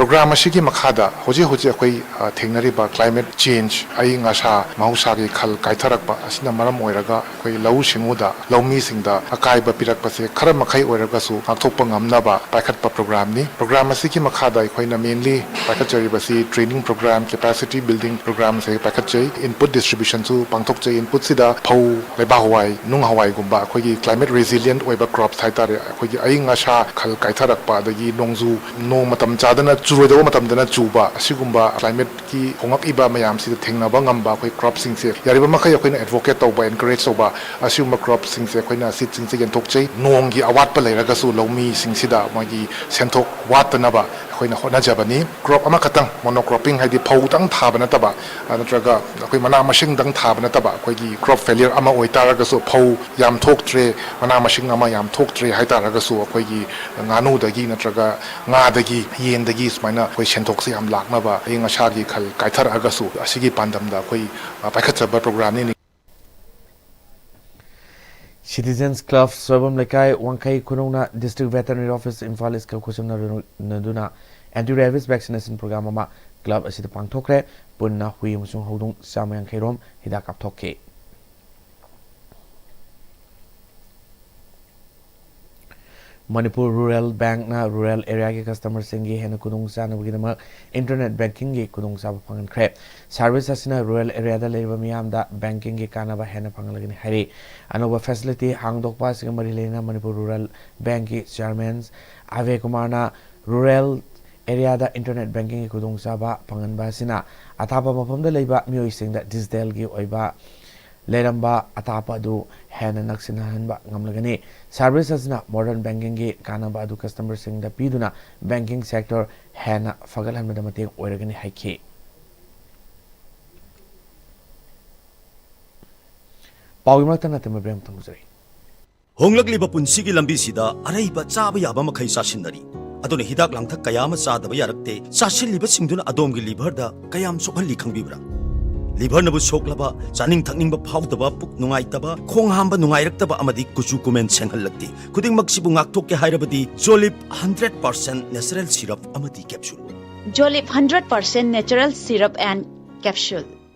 ꯄ꯭ꯔꯣꯒ꯭ꯔꯥꯝ ꯑꯁꯤꯒꯤ ꯃꯈꯥꯗ ꯍꯧꯖꯤꯛ ꯍꯧꯖꯤꯛ ꯑꯩꯈꯣꯏ, ꯑ, ꯊꯦꯡꯅꯔꯤꯕ climate change, ꯑꯏꯪ ꯑꯁꯥ, ꯃꯍꯧꯁꯥꯒꯤ ꯈꯜ ꯀꯥꯏꯊꯔꯛꯄ ꯑꯁꯤꯅ ꯃꯔꯝ ꯑꯣꯏꯔꯒ ꯑꯩꯈꯣꯏ ꯂꯧꯎ ꯁꯤꯡꯎꯗ ꯂꯧꯃꯤꯁꯤꯡꯗ ꯑꯀꯥꯏꯕ ꯄꯤꯔꯛꯄꯁꯦ ꯈꯔ ꯃꯈꯩ ꯑꯣꯏꯔꯒꯁꯨ ꯉꯥꯛꯊꯣꯛꯄ ꯉꯝꯅꯕ ꯄꯥꯏꯈꯠꯄ ꯄ꯭ꯔꯣꯒ꯭ꯔꯥꯝꯅꯤ꯫ ꯄ꯭ꯔꯣꯒ꯭ꯔꯥꯝ ꯑꯁꯤꯒꯤ ꯃꯈꯥꯗ ꯑꯩꯈꯣꯏꯅ mainly ꯄꯥꯏꯈꯠꯆꯔꯤꯕꯁꯤ training program, capacity building program ꯁꯦ ꯄꯥꯏꯈꯠꯆꯩ꯫ Input distributionꯁꯨ ꯄꯥꯡꯊꯣꯛꯆꯩ꯫ Inputꯁꯤꯗ ꯐꯧ, ꯂꯩꯕꯥꯛ ꯍꯋꯥꯏ, ꯅꯨꯡ ꯍꯋꯥꯏꯒꯨꯝꯕ ꯑꯩꯈꯣꯏꯒꯤ climate resilient ꯑꯣꯏꯕ crops ꯍꯥꯏꯇꯥꯔꯦ, ꯑꯩꯈꯣꯏꯒꯤ ꯑꯏꯪ ꯑꯁꯥ ꯈꯜ ꯀꯥꯏꯊꯔꯛꯄ, ꯑꯗꯒꯤ ꯅꯣꯡꯖꯨ, ꯅꯣꯡ ꯃꯇꯝ ꯆꯥꯗꯅ ꯆꯨꯔꯣꯏꯗꯧꯕ ꯃꯇꯝꯗꯅ ꯆꯨꯕ, ꯑꯁꯤꯒꯨꯝꯕ climateꯀꯤ ꯍꯣꯉꯛꯏꯕ ꯃꯌꯥꯝꯁꯤꯗ ꯊꯦꯡꯅꯕ ꯉꯝꯕ ꯑꯩꯈꯣꯏ cropꯁꯤꯡꯁꯦ ꯌꯥꯔꯤꯕ ꯃꯈꯩ ꯑꯩꯈꯣꯏꯅ advocate ꯇꯧꯕ, encourage ꯇꯧꯕ, ꯑꯁꯤꯒꯨꯝꯕ cropꯁꯤꯡꯁꯦ ꯑꯩꯈꯣꯏꯅ seedꯁꯤꯡꯁꯦ ꯌꯦꯟꯊꯣꯛꯆꯩ꯫ ꯅꯣꯡꯒꯤ ꯑꯋꯥꯠꯄ ꯂꯩꯔꯒꯁꯨ ꯂꯧꯃꯤꯁꯤꯡꯁꯤꯗ ꯃꯣꯏꯒꯤ ꯁꯦꯟꯊꯣꯛ ꯋꯥꯠꯇꯅꯕ ꯑꯩꯈꯣꯏꯅ ꯍꯣꯠꯅꯖꯕꯅꯤ꯫ Crop ꯑꯃꯈꯛꯇꯪ, monocropping ꯍꯥꯏꯗꯤ ꯐꯧꯗꯪ ꯊꯥꯕ ꯅꯠꯇꯕ, ꯑ, ꯅꯠꯇ꯭ꯔꯒ ꯑꯩꯈꯣꯏ ꯃꯅꯥ ꯃꯁꯤꯡꯗꯪ ꯊꯥꯕ ꯅꯠꯇꯕ, ꯑꯩꯈꯣꯏꯒꯤ crop failure ꯑꯃ ꯑꯣꯏꯇꯥꯔꯒꯁꯨ, ꯐꯧ ꯌꯥꯝ ꯊꯣꯛꯇ꯭ꯔꯦ, ꯃꯅꯥ ꯃꯁꯤꯡ ꯑꯃ ꯌꯥꯝ ꯊꯣꯛꯇ꯭ꯔꯦ ꯍꯥꯏꯇꯥꯔꯒꯁꯨ, ꯑꯩꯈꯣꯏꯒꯤ ꯉꯥꯅꯨꯗꯒꯤ ꯅꯠꯇ꯭ꯔꯒ ꯉꯥꯗꯒꯤ, ꯌꯦꯟꯗꯒꯤ ꯁꯨꯃꯥꯏꯅ ꯑꯩꯈꯣꯏ ꯁꯦꯟꯊꯣꯛꯁꯦ ꯌꯥꯝ ꯂꯥꯛꯅꯕ, ꯑꯏꯪ ꯑꯁꯥꯒꯤ ꯈꯜ ꯀꯥꯏꯊꯔꯛꯑꯒꯁꯨ, ꯑꯁꯤꯒꯤ ꯄꯥꯟꯗꯝꯗ ꯑꯩꯈꯣꯏ, ꯑ, ꯄꯥꯏꯈꯠꯆꯕ ꯄ꯭ꯔꯣꯒ꯭ꯔꯥꯝꯅꯤ꯫ Citizens Club ꯁꯣꯏꯕꯝ ꯂꯩꯀꯥꯏ, ꯋꯥꯡꯈꯩ ꯈꯨꯅꯧꯅ District Veterinary Office Imphal ꯏꯁꯀ ꯈꯨꯠꯁꯝꯅꯗꯨꯅ anti rabies vaccination program ꯑꯃ club ꯑꯁꯤꯗ ꯄꯥꯡꯊꯣꯛꯈ꯭ꯔꯦ꯫ ꯄꯨꯟꯅ ꯍꯨꯏ ꯑꯃꯁꯨꯡ ꯍꯧꯗꯣꯡ ꯆꯥꯝꯃ ꯌꯥꯡꯈꯩ ꯔꯣꯝ ꯍꯤꯗꯥꯛ ꯀꯥꯞꯊꯣꯛꯈꯤ꯫ ꯃꯅꯤꯄꯨꯔ ꯔꯨꯔꯦꯜ ꯕꯦꯡꯛꯅ ꯔꯨꯔꯦꯜ ꯑꯦꯔꯤꯌꯥꯒꯤ ꯀꯁꯇꯃꯔꯁꯤꯡꯒꯤ ꯍꯦꯟꯅ ꯈꯨꯗꯣꯡꯆꯥꯅꯕꯒꯤꯗꯃꯛ ꯏꯟꯇꯔꯅꯦꯠ ꯕꯦꯡꯀꯤꯡꯒꯤ ꯈꯨꯗꯣꯡꯆꯥꯕ ꯐꯪꯍꯟꯈ꯭ꯔꯦ꯫ ꯁꯥꯔꯚꯤꯁ ꯑꯁꯤꯅ ꯔꯨꯔꯦꯜ ꯑꯦꯔꯤꯌꯥꯗ ꯂꯩꯔꯤꯕ ꯃꯤꯌꯥꯝꯗ ꯕꯦꯡꯀꯤꯡꯒꯤ ꯀꯥꯟꯅꯕ ꯍꯦꯟꯅ ꯐꯪꯍꯜꯂꯒꯅꯤ ꯍꯥꯏꯔꯤ꯫ ꯑꯅꯧꯕ ꯐꯦꯁꯤꯂꯤꯇꯤ ꯍꯥꯡꯗꯣꯛꯄ ꯑꯁꯤꯒ ꯃꯔꯤ ꯂꯩꯅꯅ ꯃꯅꯤꯄꯨꯔ ꯔꯨꯔꯦꯜ ꯕꯦꯡꯀꯤ ꯆꯤꯌꯥꯔꯃꯦꯟ ꯑꯚꯦ ꯀꯨꯃꯥꯔꯅ ꯔꯨꯔꯦꯜ ꯑꯦꯔꯤꯌꯥꯗ ꯏꯟꯇꯔꯅꯦꯠ ꯕꯦꯡꯀꯤꯡꯒꯤ ꯈꯨꯗꯣꯡꯆꯥꯕ ꯐꯪꯍꯟꯕ ꯑꯁꯤꯅ ꯑꯊꯥꯞꯄ ꯃꯐꯝꯗ ꯂꯩꯕ ꯃꯤꯑꯣꯏꯁꯤꯡꯗ ꯗꯤꯖꯤꯇꯦꯜꯒꯤ ꯑꯣꯏꯕ ꯂꯩꯔꯝꯕ ꯑꯊꯥꯞꯄ ꯑꯗꯨ ꯍꯦꯟꯅ ꯅꯛꯁꯤꯟꯅꯍꯟꯕ ꯉꯝꯂꯒꯅꯤ꯫ ꯁꯥꯔꯚꯤꯁ ꯑꯁꯤꯅ ꯃꯣꯗꯔꯟ ꯕꯦꯡꯀꯤꯡꯒꯤ ꯀꯥꯟꯅꯕ ꯑꯗꯨ ꯀꯁꯇꯃꯔꯁꯤꯡꯗ ꯄꯤꯗꯨꯅ ꯕꯦꯡꯀꯤꯡ ꯁꯦꯛꯇꯔ ꯍꯦꯟꯅ ꯐꯒꯠꯍꯟꯕꯗ ꯃꯇꯦꯡ ꯑꯣꯏꯔꯒꯅꯤ ꯍꯥꯏꯈꯤ꯫ ꯄꯥꯎꯒꯤ ꯃꯔꯛꯇ ꯅꯠꯇꯦ ꯃꯕꯦꯝ ꯊꯝꯖꯔꯤ꯫ ꯍꯣꯡꯂꯛꯂꯤꯕ ꯄꯨꯟꯁꯤꯒꯤ ꯂꯝꯕꯤꯁꯤꯗ ꯑꯔꯩꯕ ꯆꯥꯕ ꯌꯥꯕ ꯃꯈꯩ ꯆꯥꯁꯤꯟꯅꯔꯤ꯫ ꯑꯗꯨꯅ ꯍꯤꯗꯥꯛ ꯂꯥꯡꯊꯛ ꯀꯌꯥ ꯑꯃ ꯆꯥꯗꯕ ꯌꯥꯔꯛꯇꯦ꯫ ꯆꯥꯁꯤꯜꯂꯤꯕꯁꯤꯡꯗꯨꯅ ꯑꯗꯣꯝꯒꯤ liverꯗ ꯀꯌꯥꯝ ꯁꯣꯛꯍꯜꯂꯤ ꯈꯪꯕꯤꯕ꯭ꯔꯥ? ꯂꯤꯚꯔꯅꯕꯨ ꯁꯣꯛꯂꯕ, ꯆꯥꯅꯤꯡ ꯊꯛꯅꯤꯡꯕ ꯐꯥꯎꯗꯕ, ꯄꯨꯛ ꯅꯨꯡꯉꯥꯏꯇꯕ, ꯈꯣꯡ ꯍꯥꯝꯕ ꯅꯨꯡꯉꯥꯏꯔꯛꯇꯕ ꯑꯃꯗꯤ ꯀꯨꯆꯨ ꯀꯨꯃꯦꯟ ꯁꯦꯡꯍꯜꯂꯛꯇꯦ꯫ ꯈꯨꯗꯤꯡꯃꯛꯁꯤꯕꯨ ꯉꯥꯛꯊꯣꯛꯀꯦ ꯍꯥꯏꯔꯕꯗꯤ ꯖꯣꯂꯤꯞ ꯍꯟꯗ꯭ꯔꯦꯠ ꯄꯥꯔꯁꯦꯟ ꯅꯦꯆꯔꯦꯜ ꯁꯤꯔꯞ ꯑꯃꯗꯤ capsule. Jolip hundred percent natural syrup and capsule.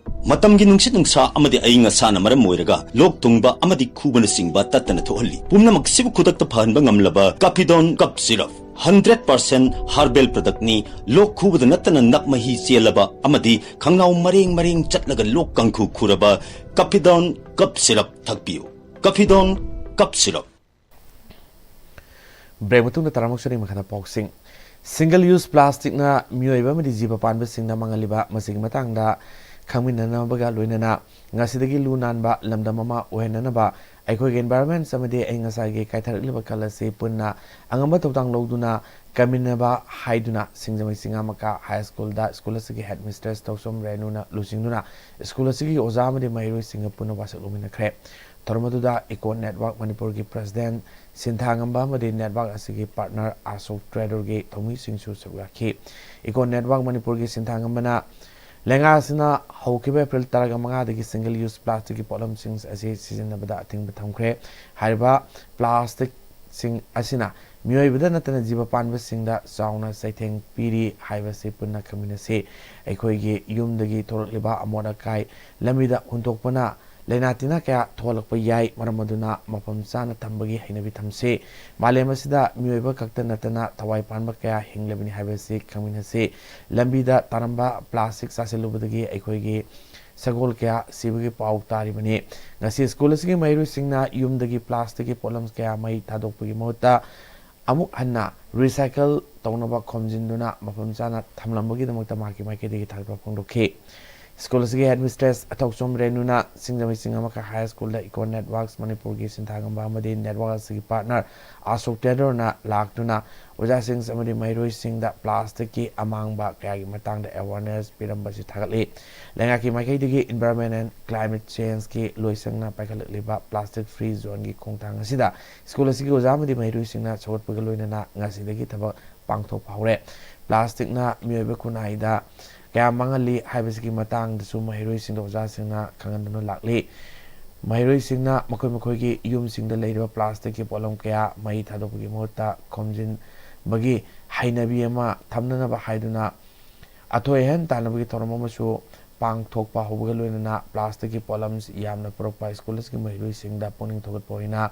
ꯃꯇꯝꯒꯤ ꯅꯨꯡꯁꯤꯠ ꯅꯨꯡꯁꯥ ꯑꯃꯗꯤ ꯑꯏꯪ ꯑꯁꯥꯅ ꯃꯔꯝ ꯑꯣꯏꯔꯒ ꯂꯣꯛ ꯊꯨꯡꯕ ꯑꯃꯗꯤ ꯈꯨꯕꯅꯆꯤꯡꯕ ꯇꯠꯇꯅ ꯊꯣꯛꯍꯜꯂꯤ꯫ ꯄꯨꯝꯅꯃꯛꯁꯤꯕꯨ ꯈꯨꯗꯛꯇ ꯐꯍꯟꯕ ꯉꯝꯂꯕ Kafidon cough syrup. Hundred percent herbal ꯄ꯭ꯔꯗꯛꯅꯤ꯫ ꯂꯣꯛ ꯈꯨꯕꯗ ꯅꯠꯇꯅ ꯅꯞ ꯃꯍꯤ ꯆꯦꯜꯂꯕ ꯑꯃꯗꯤ ꯈꯪꯅꯥꯎ ꯃꯔꯦꯡ ꯃꯔꯦꯡ ꯆꯠꯂꯒ ꯂꯣꯛ ꯀꯥꯡꯈꯨ ꯈꯨꯔꯕ ꯀꯥꯐꯤꯗꯣꯟ ꯀꯞ ꯁꯤꯔꯞ ꯊꯛꯄꯤꯌꯨ꯫ Kafidon cough syrup. ꯕ꯭ꯔꯦꯛ ꯃꯇꯨꯡꯗ ꯇꯔꯥꯃꯨꯛ ꯆꯅꯤ ꯃꯈꯥꯗ ꯄꯥꯎꯁꯤꯡ꯫ ꯁꯤꯡꯒꯜ ꯌꯨꯁ ꯄ꯭ꯂꯥꯁꯇꯤꯛꯅ ꯃꯤꯑꯣꯏꯕ ꯑꯃꯗꯤ ꯖꯤꯕ ꯄꯥꯟꯕꯁꯤꯡꯗ ꯃꯥꯡꯍꯜꯂꯤꯕ ꯃꯁꯤꯒꯤ ꯃꯇꯥꯡꯗ ꯈꯪꯃꯤꯟꯅꯅꯕꯒ ꯂꯣꯏꯅꯅ ꯉꯁꯤꯗꯒꯤ ꯂꯨ ꯅꯥꯟꯕ ꯂꯝꯗꯝ ꯑꯃ ꯑꯣꯏꯍꯟꯅꯅꯕ ꯑꯩꯈꯣꯏꯒꯤ ꯏꯟꯚꯥꯏꯔꯣꯟꯃꯦꯟ ꯑꯃꯗꯤ ꯑꯏꯪ ꯑꯁꯥꯒꯤ ꯀꯥꯏꯊꯔꯛꯂꯤꯕ ꯈꯜ ꯑꯁꯤ ꯄꯨꯟꯅ ꯑꯉꯝꯕ ꯊꯧꯗꯥꯡ ꯂꯧꯗꯨꯅ ꯀꯟꯃꯤꯟꯅꯕ ꯍꯥꯏꯗꯨꯅ ꯁꯤꯡꯖꯃꯩ ꯆꯤꯉꯥꯃꯀꯥ ꯍꯥꯏ ꯁ꯭ꯀꯨꯜꯗ ꯁ꯭ꯀꯨꯜ ꯑꯁꯤꯒꯤ ꯍꯦꯗ ꯃꯤꯁꯇ꯭ꯔꯦꯁ ꯇꯧꯁꯣꯝ ꯔꯦꯅꯨꯅ ꯂꯨꯆꯤꯡꯗꯨꯅ ꯁ꯭ꯀꯨꯜ ꯑꯁꯤꯒꯤ ꯑꯣꯖꯥ ꯑꯃꯗꯤ ꯃꯍꯩꯔꯣꯏꯁꯤꯡꯒ ꯄꯨꯟꯅ ꯋꯥꯁꯛ ꯂꯧꯃꯤꯟꯅꯈ꯭ꯔꯦ꯫ ꯊꯧꯔꯝ ꯑꯗꯨꯗ ꯏꯀꯣ ꯅꯦꯠꯋꯥꯔꯛ ꯃꯅꯤꯄꯨꯔꯒꯤ ꯄ꯭ꯔꯁꯤꯗꯦꯟꯠ ꯁꯤꯟꯊꯥꯉꯝꯕ ꯑꯃꯗꯤ ꯅꯦꯠꯋꯥꯔꯛ ꯑꯁꯤꯒꯤ ꯄꯥꯔꯠꯅꯔ ꯑꯁꯣꯛ ꯇ꯭ꯔꯦꯗꯔꯒꯤ ꯊꯧꯃꯤꯁꯤꯡꯁꯨ ꯁꯔꯨꯛ ꯌꯥꯈꯤ꯫ ꯏꯀꯣ ꯅꯦꯠꯋꯥꯔꯛ ꯃꯅꯤꯄꯨꯔꯒꯤ ꯁꯤꯟꯊꯥꯉꯝꯕꯅ ꯂꯩꯉꯥꯛ ꯑꯁꯤꯅ ꯍꯧꯈꯤꯕ ꯑꯦꯄ꯭ꯔꯤꯜ ꯇꯔꯥꯃꯉꯥꯗꯒꯤ ꯁꯤꯡꯒꯜ ꯌꯨꯁ ꯄ꯭ꯂꯥꯁꯇꯤꯛꯀꯤ ꯄꯣꯠꯂꯝꯁꯤꯡ ꯑꯁꯤ ꯁꯤꯖꯤꯟꯅꯕꯗ ꯑꯊꯤꯡꯕ ꯊꯝꯈ꯭ꯔꯦ꯫ ꯍꯥꯏꯔꯤꯕ ꯄ꯭ꯂꯥꯁꯇꯤꯛꯁꯤꯡ ꯑꯁꯤꯅ ꯃꯤꯑꯣꯏꯕꯗ ꯅꯠꯇꯅ ꯖꯤꯕ ꯄꯥꯟꯕꯁꯤꯡꯗ ꯆꯥꯎꯅ ꯆꯩꯊꯦꯡ ꯄꯤꯔꯤ ꯍꯥꯏꯕꯁꯤ ꯄꯨꯟꯅ ꯈꯪꯃꯤꯟꯅꯁꯤ꯫ ꯑꯩꯈꯣꯏꯒꯤ ꯌꯨꯝꯗꯒꯤ ꯊꯣꯛꯂꯛꯂꯤꯕ ꯑꯃꯣꯠ ꯑꯀꯥꯏ ꯂꯝꯕꯤꯗ ꯍꯨꯟꯗꯣꯛꯄꯅ ꯂꯥꯏꯅꯥ ꯇꯤꯟꯅꯥ ꯀꯌꯥ ꯊꯣꯛꯍꯜꯂꯛꯄ ꯌꯥꯏ꯫ ꯃꯔꯝ ꯑꯗꯨꯅ ꯃꯐꯝ ꯆꯥꯅ ꯊꯝꯕꯒꯤ ꯍꯩꯅꯕꯤ ꯊꯝꯁꯤ꯫ ꯃꯥꯂꯦꯝ ꯑꯁꯤꯗ ꯃꯤꯑꯣꯏꯕ ꯈꯛꯇ ꯅꯠꯇꯅ ꯊꯋꯥꯏ ꯄꯥꯟꯕ ꯀꯌꯥ ꯍꯤꯡꯂꯕꯅꯤ ꯍꯥꯏꯕꯁꯤ ꯈꯪꯃꯤꯟꯅꯁꯤ꯫ ꯂꯝꯕꯤꯗ ꯇꯥꯔꯝꯕ ꯄ꯭ꯂꯥꯁꯇꯤꯛ ꯆꯥꯁꯤꯜꯂꯨꯕꯗꯒꯤ ꯑꯩꯈꯣꯏꯒꯤ ꯁꯒꯣꯜ ꯀꯌꯥ ꯁꯤꯕꯒꯤ ꯄꯥꯎ ꯇꯥꯔꯤꯕꯅꯤ꯫ ꯉꯁꯤ ꯁ꯭ꯀꯨꯜ ꯑꯁꯤꯒꯤ ꯃꯍꯩꯔꯣꯏꯁꯤꯡꯅ ꯌꯨꯝꯗꯒꯤ ꯄ꯭ꯂꯥꯁꯇꯤꯛꯀꯤ ꯄꯣꯠꯂꯝ ꯀꯌꯥ ꯃꯩ ꯊꯥꯗꯣꯛꯄꯒꯤ ꯃꯍꯨꯠꯇ ꯑꯃꯨꯛ ꯍꯟꯅ ꯔꯤꯁꯥꯏꯀꯜ ꯇꯧꯅꯕ ꯈꯣꯝꯖꯤꯟꯗꯨꯅ ꯃꯐꯝ ꯆꯥꯅ ꯊꯝꯂꯝꯕꯒꯤꯗꯃꯛꯇ ꯃꯍꯥꯛꯀꯤ ꯃꯥꯏꯀꯩꯗꯒꯤ ꯊꯥꯒꯠꯄ ꯐꯣꯡꯗꯣꯛꯈꯤ꯫ ꯁ꯭ꯀꯨꯜ ꯑꯁꯤꯒꯤ ꯍꯦꯗ ꯃꯤꯁꯇ꯭ꯔꯦꯁ ꯑꯊꯧꯆꯣꯝ ꯔꯦꯅꯨꯅ ꯁꯤꯡꯖꯃꯩ ꯆꯤꯡꯉꯥꯃꯀꯥ ꯍꯥꯏ ꯁ꯭ꯀꯨꯜꯗ ꯏꯀꯣ ꯅꯦꯠꯋꯥꯔꯛꯁ ꯃꯅꯤꯄꯨꯔꯒꯤ ꯁꯤꯟꯊꯥꯉꯝꯕ ꯑꯃꯗꯤ ꯅꯦꯠꯋꯥꯔꯛ ꯑꯁꯤꯒꯤ ꯄꯥꯔꯠꯅꯔ ꯑꯁꯣꯛ ꯇ꯭ꯔꯦꯗꯔꯅ ꯂꯥꯛꯇꯨꯅ ꯑꯣꯖꯥꯁꯤꯡ ꯑꯃꯗꯤ ꯃꯍꯩꯔꯣꯏꯁꯤꯡꯗ ꯄ꯭ꯂꯥꯁꯇꯤꯛꯀꯤ ꯑꯃꯥꯡꯕ ꯀꯌꯥꯒꯤ ꯃꯇꯥꯡꯗ ꯑꯦꯋꯥꯔꯅꯦꯁ ꯄꯤꯔꯝꯕꯁꯤ ꯊꯥꯒꯠꯂꯤ꯫ ꯂꯩꯉꯥꯛꯀꯤ ꯃꯥꯏꯀꯩꯗꯒꯤ ꯏꯟꯚꯥꯏꯔꯣꯟꯃꯦꯟ ꯑꯦꯟ ꯀ꯭ꯂꯥꯏꯃꯦꯠ ꯆꯦꯟꯖꯀꯤ ꯂꯣꯏꯁꯪꯅ ꯄꯥꯏꯈꯠꯂꯛꯂꯤꯕ ꯄ꯭ꯂꯥꯁꯇꯤꯛ ꯐ꯭ꯔꯤ ꯖꯣꯟꯒꯤ ꯈꯣꯡꯊꯥꯡ ꯑꯁꯤꯗ ꯁ꯭ꯀꯨꯜ ꯑꯁꯤꯒꯤ ꯑꯣꯖꯥ ꯑꯃꯗꯤ ꯃꯍꯩꯔꯣꯏꯁꯤꯡꯅ ꯁꯧꯒꯠꯄꯒ ꯂꯣꯏꯅꯅ ꯉꯁꯤꯗꯒꯤ ꯊꯕꯛ ꯄꯥꯡꯊꯣꯛꯄ ꯍꯧꯔꯦ꯫ ꯄ꯭ꯂꯥꯁꯇꯤꯛꯅ ꯃꯤꯑꯣꯏꯕ ꯈꯨꯟꯅꯥꯏꯗ ꯀꯌꯥ ꯃꯥꯡꯍꯜꯂꯤ ꯍꯥꯏꯕꯁꯤꯒꯤ ꯃꯇꯥꯡꯗꯁꯨ ꯃꯍꯩꯔꯣꯏꯁꯤꯡꯗ ꯑꯣꯖꯥꯁꯤꯡꯅ ꯈꯪꯍꯟꯗꯨꯅ ꯂꯥꯛꯂꯤ꯫ ꯃꯍꯩꯔꯣꯏꯁꯤꯡꯅ ꯃꯈꯣꯏ ꯃꯈꯣꯏꯒꯤ ꯌꯨꯝꯁꯤꯡꯗ ꯂꯩꯔꯤꯕ ꯄ꯭ꯂꯥꯁꯇꯤꯛꯀꯤ ꯄꯣꯠꯂꯝ ꯀꯌꯥ ꯃꯩ ꯊꯥꯗꯣꯛꯄꯒꯤ ꯃꯍꯨꯠꯇ ꯈꯣꯝꯖꯤꯟꯕꯒꯤ ꯍꯩꯅꯕꯤ ꯑꯃ ꯊꯝꯅꯅꯕ ꯍꯥꯏꯗꯨꯅ ꯑꯊꯣꯏ ꯑꯍꯦꯟ ꯇꯥꯟꯅꯕꯒꯤ ꯊꯧꯔꯝ ꯑꯃꯁꯨ ꯄꯥꯡꯊꯣꯛꯄ ꯍꯧꯕꯒ ꯂꯣꯏꯅꯅ ꯄ꯭ꯂꯥꯁꯇꯤꯛꯀꯤ ꯄꯣꯠꯂꯝ ꯌꯥꯝꯅ ꯄꯨꯔꯛꯄ ꯁ꯭ꯀꯨꯜ ꯑꯁꯤꯒꯤ ꯃꯍꯩꯔꯣꯏꯁꯤꯡꯗ ꯄꯨꯛꯅꯤꯡ ꯊꯧꯒꯠꯄ ꯑꯣꯏꯅ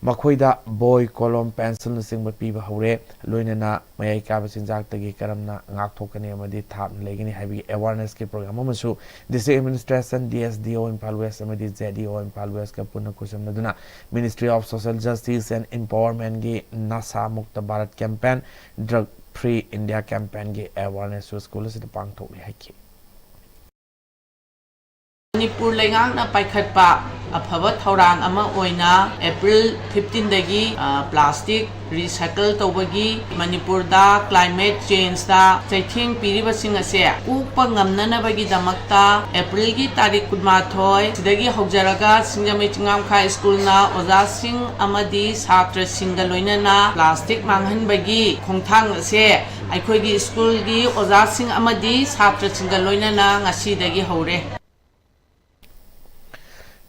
ꯃꯈꯣꯏꯗ ꯕꯣꯏ, ꯀꯣꯂꯣꯝ, ꯄꯦꯟꯁꯤꯜꯅꯆꯤꯡꯕ ꯄꯤꯕ ꯍꯧꯔꯦ꯫ ꯂꯣꯏꯅꯅ ꯃꯌꯥꯏ ꯀꯥꯕ ꯆꯤꯟꯖꯥꯛꯇꯒꯤ ꯀꯔꯝꯅ ꯉꯥꯛꯊꯣꯛꯀꯅꯤ ꯑꯃꯗꯤ ꯊꯥꯞꯅ ꯂꯩꯒꯅꯤ ꯍꯥꯏꯕꯒꯤ awareness ꯀꯤ program ꯑꯃꯁꯨ District Administration, D S D O Imphal West ꯑꯃꯗꯤ Z D O Imphal West ꯀ ꯄꯨꯟꯅ ꯈꯨꯠꯁꯝꯅꯗꯨꯅ Ministry of Social Justice and Empowerment ꯀꯤ Nasha Mukt Bharat campaign, Drug Free India campaign ꯒꯤ awareness ꯁꯨ ꯁ꯭ꯀꯨꯜ ꯑꯁꯤꯗ ꯄꯥꯡꯊꯣꯛꯂꯤ ꯍꯥꯏꯈꯤ꯫ ꯃꯅꯤꯄꯨꯔ ꯂꯩꯉꯥꯛꯅ ꯄꯥꯏꯈꯠꯄ ꯑꯐꯕ ꯊꯧꯔꯥꯡ ꯑꯃ ꯑꯣꯏꯅ April fifteen ꯗꯒꯤ, ꯑ, plastic recycle ꯇꯧꯕꯒꯤ ꯃꯅꯤꯄꯨꯔꯗ climate change ꯇ ꯆꯩꯊꯦꯡ ꯄꯤꯔꯤꯕꯁꯤꯡ ꯑꯁꯦ ꯀꯣꯛꯄ ꯉꯝꯅꯅꯕꯒꯤꯗꯃꯛꯇ April ꯒꯤ ꯇꯥꯔꯤꯛ ꯀꯨꯟꯃꯥꯊꯣꯏ ꯁꯤꯗꯒꯤ ꯍꯧꯖꯔꯒ ꯁꯤꯡꯖꯃꯩ ꯆꯤꯡꯉꯥꯝꯈꯥ ꯁ꯭ꯀꯨꯜꯅ ꯑꯣꯖꯥꯁꯤꯡ ꯑꯃꯗꯤ ꯁꯥꯇ꯭ꯔꯁꯤꯡꯒ ꯂꯣꯏꯅꯅ plastic ꯃꯥꯡꯍꯟꯕꯒꯤ ꯈꯣꯡꯊꯥꯡ ꯑꯁꯦ ꯑꯩꯈꯣꯏꯒꯤ ꯁ꯭ꯀꯨꯜꯒꯤ ꯑꯣꯖꯥꯁꯤꯡ ꯑꯃꯗꯤ ꯁꯥꯇ꯭ꯔꯁꯤꯡꯒ ꯂꯣꯏꯅꯅ ꯉꯁꯤꯗꯒꯤ ꯍꯧꯔꯦ꯫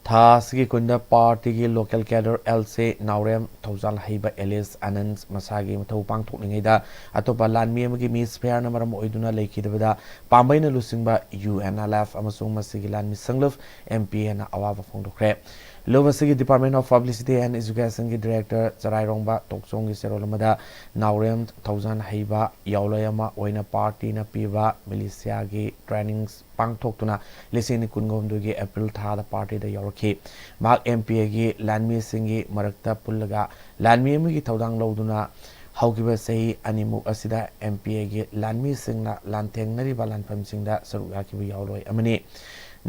ꯊꯥ ꯑꯁꯤꯒꯤ ꯀꯨꯟꯗ party ꯒꯤ local cadre L C ꯅꯥꯎꯔꯦꯝ ꯊꯧꯖꯥꯜ ꯍꯩꯕ ꯑꯦꯂꯤꯁ ꯑꯅꯟꯁ ꯃꯁꯥꯒꯤ ꯃꯊꯧ ꯄꯥꯡꯊꯣꯛꯂꯤꯉꯩꯗ ꯑꯇꯣꯞꯄ ꯂꯥꯟꯃꯤ ꯑꯃꯒꯤ misfire ꯅ ꯃꯔꯝ ꯑꯣꯏꯗꯨꯅ ꯂꯩꯈꯤꯗꯕꯗ ꯄꯥꯝꯕꯩꯅ ꯂꯨꯆꯤꯡꯕ U N L F ꯑꯃꯁꯨꯡ ꯃꯁꯤꯒꯤ ꯂꯥꯟꯃꯤ ꯁꯪꯂꯨꯞ M P A ꯅ ꯑꯋꯥꯕ ꯐꯣꯡꯗꯣꯛꯈ꯭ꯔꯦ꯫ ꯂꯨꯞ ꯑꯁꯤꯒꯤ Department of Publicity and Education ꯒꯤ director ꯆꯔꯥꯏꯔꯣꯡꯕ ꯇꯣꯛꯆꯣꯡꯒꯤ ꯆꯦꯔꯣꯜ ꯑꯃꯗ ꯅꯥꯎꯔꯦꯝ ꯊꯧꯖꯥꯜ ꯍꯩꯕ ꯌꯥꯎꯂꯣꯏ ꯑꯃ ꯑꯣꯏꯅ party ꯅ ꯄꯤꯕ militia ꯒꯤ training ꯄꯥꯡꯊꯣꯛꯇꯨꯅ ꯂꯤꯁꯤꯡ ꯑꯅꯤ ꯀꯨꯟꯒ ꯍꯨꯝꯗꯣꯏꯒꯤ April ꯊꯥꯗ party ꯗ ꯌꯥꯎꯔꯛꯈꯤ꯫ ꯃꯍꯥꯛ M P A ꯒꯤ ꯂꯥꯟꯃꯤꯁꯤꯡꯒꯤ ꯃꯔꯛꯇ ꯄꯨꯜꯂꯒ ꯂꯥꯟꯃꯤ ꯑꯃꯒꯤ ꯊꯧꯗꯥꯡ ꯂꯧꯗꯨꯅ ꯍꯧꯈꯤꯕ ꯆꯍꯤ ꯑꯅꯤꯃꯨꯛ ꯑꯁꯤꯗ M P A ꯒꯤ ꯂꯥꯟꯃꯤꯁꯤꯡꯅ ꯂꯥꯟꯊꯦꯡꯅꯔꯤꯕ ꯂꯥꯟꯐꯝꯁꯤꯡꯗ ꯁꯔꯨꯛ ꯌꯥꯈꯤꯕ ꯌꯥꯎꯔꯣꯏ ꯑꯃꯅꯤ꯫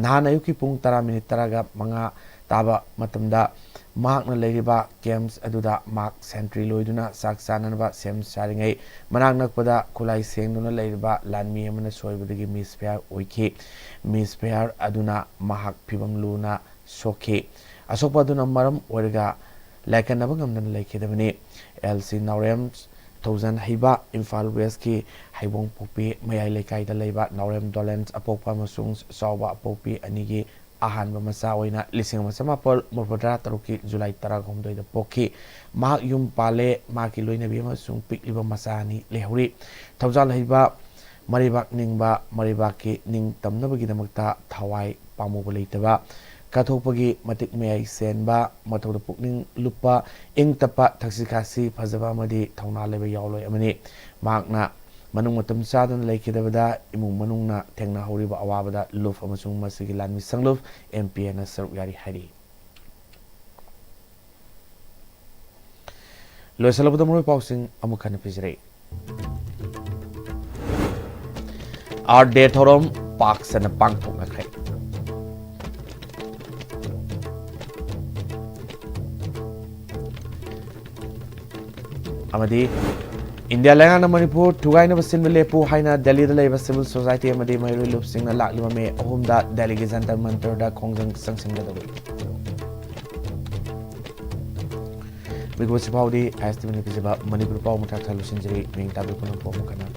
ꯅꯍꯥꯟ ꯑꯌꯨꯛꯀꯤ ꯄꯨꯡ ꯇꯔꯥ ꯃꯤꯅꯤꯠ ꯇꯔꯥꯒ ꯃꯉꯥ ꯇꯥꯕ ꯃꯇꯝꯗ ꯃꯍꯥꯛꯅ ꯂꯩꯔꯤꯕ camps ꯑꯗꯨꯗ ꯃꯍꯥꯛ sentry ꯂꯣꯏꯗꯨꯅ ꯆꯥꯛ ꯆꯥꯅꯅꯕ ꯁꯦꯝ ꯁꯥꯔꯤꯉꯩ ꯃꯅꯥꯛ ꯅꯛꯄꯗ ꯈꯨꯠꯂꯥꯏ ꯁꯦꯡꯗꯨꯅ ꯂꯩꯔꯤꯕ ꯂꯥꯟꯃꯤ ꯑꯃꯅ ꯁꯣꯏꯕꯗꯒꯤ misfire ꯑꯣꯏꯈꯤ꯫ Misfire ꯑꯗꯨꯅ ꯃꯍꯥꯛ ꯐꯤꯕꯝ ꯂꯨꯅ ꯁꯣꯛꯈꯤ꯫ ꯑꯁꯣꯛꯄ ꯑꯗꯨꯅ ꯃꯔꯝ ꯑꯣꯏꯔꯒ ꯂꯥꯏꯀꯠꯅꯕ ꯉꯝꯗꯅ ꯂꯩꯈꯤꯗꯕꯅꯤ꯫ L C ꯅꯥꯎꯔꯦꯝ ꯊꯧꯖꯥꯜ ꯍꯩꯕ ꯏꯝꯐꯥꯜ ꯋꯦꯁꯀꯤ ꯍꯩꯕꯣꯡꯄꯣꯛꯄꯤ ꯃꯌꯥꯏ ꯂꯩꯀꯥꯏꯗ ꯂꯩꯕ ꯅꯥꯎꯔꯦꯝ ꯗꯣꯂꯦꯟ ꯑꯄꯣꯛꯄ ꯑꯃꯁꯨꯡ ꯆꯥꯎꯕ ꯑꯄꯣꯛꯄꯤ ꯑꯅꯤꯒꯤ ꯑꯍꯥꯟꯕ ꯃꯆꯥ ꯑꯣꯏꯅ ꯂꯤꯁꯤꯡ ꯑꯃ ꯆꯃꯥꯄꯜ ꯃꯔꯤꯐꯨꯇꯔꯥ ꯇꯔꯨꯛꯀꯤ ꯖꯨꯂꯥꯏ ꯇꯔꯥꯍꯨꯝꯗꯣꯏꯗ ꯄꯣꯛꯈꯤ꯫ ꯃꯍꯥꯛ ꯌꯨꯝ ꯄꯥꯜꯂꯦ꯫ ꯃꯍꯥꯛꯀꯤ ꯂꯣꯏꯅꯕꯤ ꯑꯃꯁꯨꯡ ꯄꯤꯛꯂꯤꯕ ꯃꯆꯥ ꯑꯅꯤ ꯂꯩꯍꯧꯔꯤ꯫ ꯊꯧꯖꯥꯜ ꯍꯩꯕ, ꯃꯔꯩꯕꯥꯛ ꯅꯤꯡꯕ, ꯃꯔꯩꯕꯥꯛꯀꯤ ꯅꯤꯡ ꯇꯝꯅꯕꯒꯤꯗꯃꯛꯇ ꯊꯋꯥꯏ ꯄꯥꯝꯃꯨꯕ ꯂꯩꯇꯕ, ꯀꯠꯊꯣꯛꯄꯒꯤ ꯃꯇꯤꯛ ꯃꯌꯥꯏ ꯆꯦꯟꯕ, ꯃꯊꯧꯗ ꯄꯨꯛꯅꯤꯡ ꯂꯨꯞꯄ, ꯏꯪ ꯇꯞꯄ, ꯊꯛꯁꯤ ꯈꯥꯁꯤ ꯐꯖꯕ ꯑꯃꯗꯤ ꯊꯧꯅꯥ ꯂꯩꯕ ꯌꯥꯑꯣꯟꯂꯣꯏ ꯑꯃꯅꯤ꯫ ꯃꯍꯥꯛꯅ ꯃꯅꯨꯡ ꯃꯇꯝ ꯆꯥꯗꯅ ꯂꯩꯈꯤꯗꯕꯗ ꯏꯃꯨꯡ ꯃꯅꯨꯡꯅ ꯊꯦꯡꯅꯍꯧꯔꯤꯕ ꯑꯋꯥꯕꯗ ꯂꯨꯞ ꯑꯃꯁꯨꯡ ꯃꯁꯤꯒꯤ ꯂꯥꯟꯃꯤ ꯁꯪꯂꯨꯞ ꯑꯦꯝ ꯄꯤ ꯑꯦꯟꯅ ꯁꯔꯨꯛ ꯌꯥꯔꯤ ꯍꯥꯏꯔꯤ꯫ ꯂꯣꯏꯁꯤꯜꯂꯕꯗ ꯃꯔꯨꯑꯣꯏꯕ ꯄꯥꯎꯁꯤꯡ ꯑꯃꯨꯛ ꯍꯟꯅ ꯄꯤꯖꯔꯛꯏ꯫ ꯑꯥꯔꯠ ꯗꯦ ꯊꯧꯔꯝ ꯄꯥꯛ ꯁꯟꯅ ꯄꯥꯡꯊꯣꯛꯅꯈ꯭ꯔꯦ꯫ ꯑꯃꯗꯤ ꯏꯟꯗꯤꯌꯥ ꯂꯩꯉꯥꯛꯅ ꯃꯅꯤꯄꯨꯔ ꯊꯨꯒꯥꯏꯅꯕ ꯁꯤꯟꯕ ꯂꯦꯞꯄꯨ ꯍꯥꯏꯅ ꯗꯦꯜꯂꯤꯗ ꯂꯩꯕ ꯁꯤꯚꯤꯜ ꯁꯣꯁꯥꯏꯇꯤ ꯑꯃꯗꯤ ꯃꯍꯩꯔꯣꯏ ꯂꯨꯞꯁꯤꯡꯅ ꯂꯥꯛꯂꯤꯕ ꯃꯦ ꯑꯍꯨꯝꯗ ꯗꯦꯜꯂꯤꯒꯤ ꯖꯟꯇꯔ ꯃꯟꯇꯔꯗ ꯈꯣꯡꯖꯪ ꯆꯪꯁꯤꯟꯒꯗꯧꯔꯤ꯫ ꯃꯤꯀꯨꯞ ꯑꯁꯤ ꯐꯥꯎꯗꯤ ꯑꯥꯏ ꯑꯦꯁ ꯇꯤ ꯚꯤꯅ ꯄꯤꯖꯕ ꯃꯅꯤꯄꯨꯔ ꯄꯥꯎ ꯃꯊꯛ ꯊꯥ ꯂꯣꯏꯁꯤꯟꯖꯔꯤ꯫ ꯃꯤꯡ ꯇꯥꯕꯤꯕ ꯄꯨꯝꯅꯃꯛꯄꯨ ꯑꯃꯨꯛ ꯍꯟꯅ